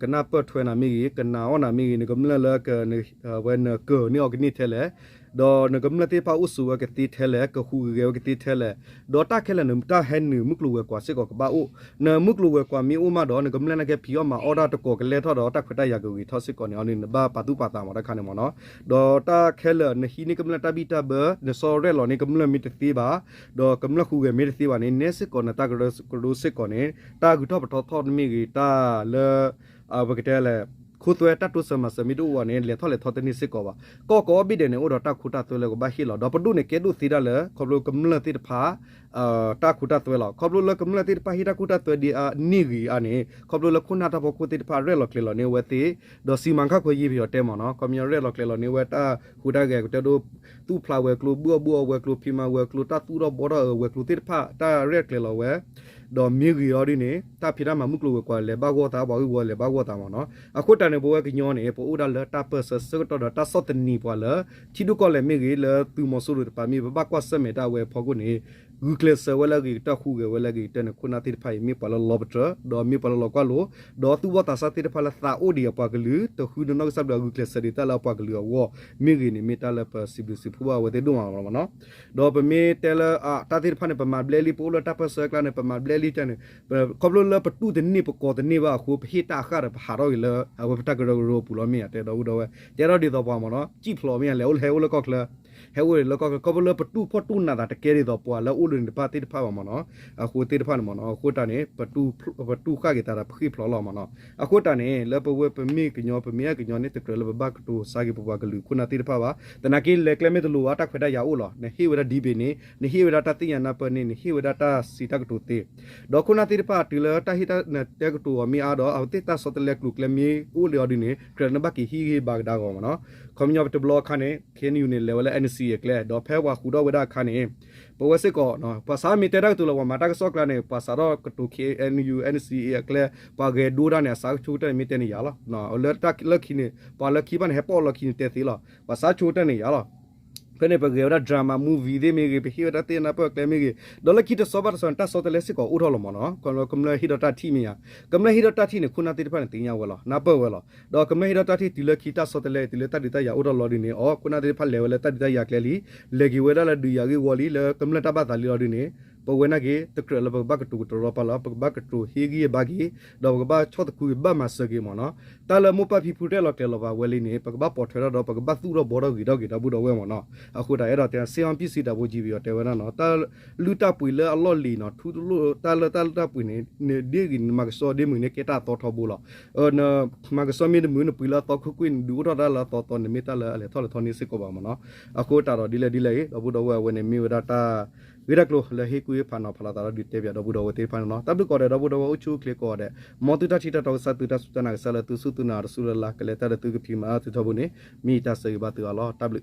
ကနၢ်ပၢၢ်ထွဲနၤမ့ၢ်ဂ့ၤ ကနာ်အီၣ်နၤမ့ၢ်ဂ့ၤ နကမျၢၢ်လၢ ဝဲနကၢၤန့ၢ်အီၤကန့ၢ်ထဲလဲၣ်, ဒီးနကမျၢၢ်သ့ၣ်တဖၣ်အိၣ်ဆိးဝဲကသ့ထဲလဲၣ် ကဟူးဂဲၤဝဲကသ့ထဲလဲၣ်, ဒီးတၢ်ခဲလၢာ်နတၢ်ဟဲနုာ်မုၢ်ကျိၤဝဲၤကွာ်စ့ၢ်ကီးကဘၣ်အိၣ်, နမုၢ်ကျိၤဝဲၤကွာ်မ့ၢ်အိၣ်မးဒီး နကမျၢၢ်နာ်က့ဖံးအီၣ်မၤအီၣ်တၢ်တကိးကလဲထီၣ်ဒီးတၢ်ခွဲးတၢ်ယာ်ကဂ့ၤထီၣ်စ့ၢ်ကီးန့ၣ် အီၤန့ၣ်နဘၣ်ပာ်သူၣ်ပာ်သးမ့ၢ်တၢ်ခါန့ၣ်မ့ၢ်နီၤ, ဒီးတၢ်ခဲလၢာ်နဟံးန့ၢ်ကမျၢၢ်တၢ်ဘံၣ်တၢ်ဘၢ နစီရဲၣ်လီၤန့ၢ်ကမျၢၢ်မ့ၢ်တသ့ဘၣ် ဒီးကမျၢၢ်ဟူးဂဲၤမ့ၢ်တသ့ဘၣ်န့ၣ် နဲစ့ၢ်ကီးနတၢ်ကရၢကရိစ့ၢ်ကီးန့ၣ် တၢ်ဂုၤထီၣ်ပထီထီၣ်တမ့ၢ်ဂ့ၤ တၢ်လၢ ပကတဲလဲၣ် ခိသွဲတၢ်တိစၢၤမၤစၢၤမ့ၢ်တအိၣ်ဘၣ်န့ၣ် လဲၤထီၣ်လဲၤထီတန့ၢ်စ့ၢ်ကီးဘၣ်. ကီၢ်ကိးဘ့ၣ်ဒဲးန့ၣ် အိၣ်ဒီးတၢ်ခိတၢ်သွဲလၢကဘၣ်ဟ့ၣ်လီၤ ဒီးပဒိၣ်န့ၣ်ကဲဒိၣ်သ့ဒၣ်လၢ ခီဖျိကမျၢၢ်သ့ၣ်တဖၣ် တၢ်ခိတၢ်သွဲလီၤ. ခီဖျိလၢကမျၢၢ်သ့ၣ်တဖၣ်ဟ့ၣ်တၢ်ခိတၢ်သွဲဒ်အန့ၢ်ဂ့ၤအါန့ၣ် ခီဖျိလၢခိၣ်နၢ်တၢ်ဖီခိၣ်သ့ၣ်တဖၣ်ရဲၣ်လီၤကျဲၤလီၤန့ၢ်အဝဲသ့ၣ် ဒီးစံးမၤခၣ်ခွဲးယံၤပယီၤတဲမ့ၢ်နီၤ ခီပညီရဲၣ်လီၤကျဲၤလီၤန့ၢ်ဝဲတၢ်ဟူးတၢ်ဂဲၤကတၢၢ်ဒိၣ် သူၣ်ဖျါဝဲၤကျိၤ ဘုၣ်အီၣ်ဘုၣ်အီဝဲၤကျိၤ ဖံးမၤဝဲၤကျိၤ တၢ်သူၣ်ထီၣ်ဘှီထီၣ်အဝဲၤကျိၤသ့ၣ်တဖၣ် တၢ်ရဲၣ်ကျဲၤလီၤဝဲ ဒီးမ့ၢ်ဂ့ၤအီၤဒ်န့ၣ် တၢ်ဖံးတၢ်မၤမုၢ်ကျိၤဝဲၤကွာ်လဲၤဘၣ်ဂီၢ်သး ပှၤဂ့ၢ်ဝီလဲၤဘၣ်ဂီၢ်သးမ့ၢ်နီၤ. အဃိတၢ်န့ၣ် ပဝဲကညီန့ၣ် ပအိၣ်ဒၣ်လၢတၢ်ပၢၢ်ဆၢဆၢကတီၢ်ဒီးတၢ်ဆီၣ်သနံးပှၤလၢ ထံဒိၣ်ကီၢ်လဲၢ်မ့ၢ်ဂ့ၤ လၢသုးမီၤစိရိၤတပၤမ့ၢ် ပဘၣ်ကွၢ်ဆၢၣ်မဲာ်တၢ်အဝဲအဖီခိၣ်န့ၣ် ဂုာ်ကျဲးစၢးဝဲလၢအဂ့ၤကတၢၢ် ဟူးဂဲၤဝဲလၢအဂ့ၤကတၢၢ်န့ၣ် ခိၣ်နၢ်သ့ၣ်တဖၣ်အံၤ မ့ၢ်ပှၤလၢလီၤပတြၢၤ ဒီးမ့ၢ်ပှၤလၢလီၤကွၢ်လိ ဒီးသူၣ်ဘီၣ်သးစၢ်သ့ၣ်တဖၣ်လၢသးအိၣ်ဒံးအပှၤကလုာ် တဃုနနီၢ်ကစၢ်ဘျုးအဂုာ်ကျဲးစၢးဒံးတၢ်လၢအပှၤကလုာ်အဂီၢ် မ့ၢ်ဂ့ၤန့ၣ် မ့ၢ်တၢ်လၢပစံးဘျုးစံးဖှိၣ်ဘၣ်အဝဲသ့ၣ်ဒိၣ်မးလီၤမ့ၢ်နီၤ. ဒီးပမ့ၢ်တဲလၢ တၢ်သ့ၣ်တဖၣ်န့ၣ် ပမၤဘျဲလံ ပအိၣ်လၢတၢ်ပၢၢ်ဆၢအကျါန့ၣ် ပမၤဘျဲလံတၢ်န့ၣ် ခီဖျိလၢပတူၢ်တန့ၢ်ပကိးတန့ၢ်ဘၣ်အဃိ ပဟ့ၣ်တၢ်အဃၣ်ဒီး ပဟးထီၣ်က့ၤလၢ အဝဲပတၢ်ကရၢကရိအပူၤလီၤ မ့ၢ်ဧါ တဲဒီပုၢ်ဒီဝဲၢ် တဲထီၣ်ဒ်သိးပှၤမ့ၢ်နီၤ စံၣ်ဖျိးမ့ၢ်ဧါ လဲၤအိၣ်ဟဲအိၣ်လၢကီၢ်ချၢ ဟဲအိၣ်လၢကီၢ်ချၢ ခီဖျိလၢပတူၢ်ဖှီၣ်တူၢ်နးသးတကဲဒ်သိးပှၤလၢအိၣ်လၢန့ၣ်တဖၣ်သ့ၣ်တဖၣ်ဘၣ်မ့ၢ်နီၤ အဃိသ့ၣ်တဖၣ်န့ၣ်မ့ၢ်နီၤ အဃိတၢ်န့ၣ် ပတူၢ်ဃၣ်က့ၤသးဒီးပဃ့ၢ်ဖျိးလီၤမ့ၢ်နီၤ. အဃိတၢ်န့ၣ် လၢပဝဲပမ့ၢ်ကညီ ပမ့ၢ်အဲၣ်ကညီန့ၣ် တကြၢးလၢပဘၣ်ကတိၤစါက့ၤပပှၤကလုာ်ခိၣ်နၢ်သ့ၣ်တဖၣ်ဘၣ်. သနာ်က့လဲၤကျဲမ့ၢ်တလိၤဘၣ် တၢ်ခွဲးတၢ်ယာ်အိၣ်လီၤ. နဟ့ၣ်ဝဲဒၣ် debate န့ၣ် နဟ့ၣ်ဝဲဒၣ်တၢ်သ့ၣ်ညါနၢ်ပၢၢ်န့ၣ် နဟ့ၣ်ဝဲဒၣ်တၢ်စံးတၢ်ကတိၤသ့ ဒီးခိၣ်နၢ်သ့ၣ်တဖၣ်တုၤလၢတၢ်ဟ့ၣ်တၢ်တဲကတိၤအီၤမ့ၢ်အါဒီး အဝဲသ့ၣ်တၢ်ဆီတလဲကျိၤကျဲမ့ၢ်အိၣ်လံအီၤဒ်န့ၣ် ကြၢးနဘၣ်က့ၤဟံးဂံၢ်ဘါကဒါဂီၤမ့ၢ်နီၤ. ခီပညီပတဘျီအခါန့ၣ် KNU န့ၣ် လဲၤဝဲလၢ NCA အကျဲ ဒီးဖဲပှၤဃုာ်ထီၣ်ဝဲဒၣ်အခါန့ၣ် ပဝဲစ့ၢ်ကီး ပှၤစးမ့ၢ်တဲတၢ်ကတိၤလၢ ပှၤမၤတၢ်ကစီၣ်ကျါန့ၣ် ပှၤစးထီၣ်ကတိၤ KNU NCA အကျဲ ပှၤဂဲၤဒိတၢ်န့ၣ် အစးကဆိကတၢၢ်န့ၣ် မ့ၢ်တဲန့ၣ်ယၤလီၤ. လၢတၢ်လၢခံန့ၣ် ပှၤလၢခံဘၣ်န့ၣ် ဟဲပိာ်လီၢ်ခံန့ၣ်တဲသ့လီၤ. ပှၤစးဆိကတၢၢ်န့ၣ်ယၤလီၤ. ဖဲန့ၣ် ပဂဲၤဝဲဒၣ် drama movie သ့ၣ်မ့ၢ်ဂ့ၤ ပဟ့ၣ်ဝဲဒၣ်တၢ်သ့ၣ်ညါနၢ်ပၢၢ်ကျဲမ့ၢ်ဂ့ၤ ဒီးလၢခံတစီဘၣ်တစီန့ၣ် တၢ်ဆီတလဲစ့ၢ်ကီးအိၣ်ထီၣ်လီၤမ့ၢ်နီၤ. ကမျၢၢ်ဟ့ၣ်ဒီးတၢ်ထံၣ်မ့ၢ်ယၤ ကမျၢၢ်ဟ့ၣ်ဒီးတၢ်ထံၣ်န့ၣ် ခိၣ်နၢ်သ့ၣ်တဖၣ်န့ၣ် သ့ၣ်ညါဝဲလီၤ နၢ်ပၢၢ်ဝဲလီၤ. ဒီးကမျၢၢ်ဟ့ၣ်ဒီးတၢ်ထံၣ်တုၤလၢခံတၢ်ဆီတလဲ တုၤလၢတၢ်ဒုးတၢ်ယၤအိၣ်ထီၣ်လီၤဒ်န့ၣ် အိ ခိၣ်နၢ်သ့ၣ်တဖၣ်လဲၤဝဲလၢတၢ်ဒုးတၢ်ယၤကျဲလံ လဲၤက့ၤဝဲဒၣ်လၢဒုးယၤဂ့ၢ်ဝီလံ လၢကမျၢၢ်တၢ်ဘၣ်သးလံလီၤဒ်န့ၣ် ပဝဲနာ်က့ တကြၢးလၢပကဘၣ်ကတိၤကတြီပာ်လီၤ ပကဘၣ်ကတိၤဟ့ၣ်ဂံၢ်ဟ့ၣ်ဘါက့ၤ ဒီးပကဘၣ်ဆီၣ်သခူက့ၤဘၣ်မၤစၢၤက့ၤမ့ၢ်နီၤ. တၢ်လၢမိၢ်ပၢ်ဖံဖုရဲၣ်လီၤကျဲၤလီၤပာ်ဝဲလံန့ၣ် ပကဘၣ်ပိာ်ထွဲထီၣ်ဒီး ပကဘၣ်သူၣ်ထီၣ်ဘှီထီၣ်ဂ့ၤထီၣ်က့ၤဒီပုၢ်ဒီဝဲၢ်မ့ၢ်နီၤ. အဃိတၢ်အဲၣ်ဒိးတဲ စ့ၢ်အီပံၣ်စံတၢ်ဖိကံပယီၤတဲဝဲဒၣ်နီၤ တၢ်လုၢ်တၢ်ပှ့ၤလၢအလီၢ်လံၤနီၤ ထူတလိၣ်တၢ်လၢတၢ်လုၢ်တၢ်ပှ့ၤန့ၣ် ဒ်ဂ့ၤနမၤကစီၣ်ဒ်မုၢ်န့ၣ် ကဲတၢ်အသီထီဘိလီၤ. မၤကစီၣ်မ့ၢ်တမုာ် နပှ့ၤလၢအသီခိၣ်ကွ့ၢ်န့ၣ် ဒုးအိၣ်ထီၣ်တၢ်လၢအသီသီန့ၣ် မ့ၢ်တၢ်လၢအလဲၤထီၣ်လဲၤထီန့ၢ်စ့ၢ်ကီးဘၣ်မ့ၢ်နီၤ. အဃိတၢ်ဒီးဒ်လဲၣ်ဒ်လဲၣ်အံၤ ဒီပုၢ်ဒီဝဲၢ်အဝဲန့ၣ်မ့ၢ်ဝဲဒၣ်တၢ် ဂ့ၢ်တၢ်ကျိၤလၢဟ့ၣ်ကူၣ်ဟ့ၣ်ဖးနီၤဖးလီၤသးဒီးဒုးတဲပၠးဒီပုၢ်ဒီဝဲၢ်သ့ၣ်တဖၣ်န့ၣ်လီၤ. တၢ်ဘျုးကိးဂၤဒဲး ဒီပုၢ်ဒီဝဲၢ်အိၣ်ဆူၣ်အိၣ်ချ့ကိးဂၤဒဲး မ်သုတၢ်ထံၣ်တၢ်တီကစၢ် သုတၢ်စူၢ်တၢ်နာ်ကစၢ်လၢသုစူၢ်သုနာ်တစူၢ်လၢ်လၢ် ကလဲၤတၢ်ဒီးသုကဖံးမၤအၢသုထီဘိန့ၣ် မ့ၢ်တၢ်ဆၢဂ့ၤဘၣ်သုအါလီၤ. တၢ်ဘျုး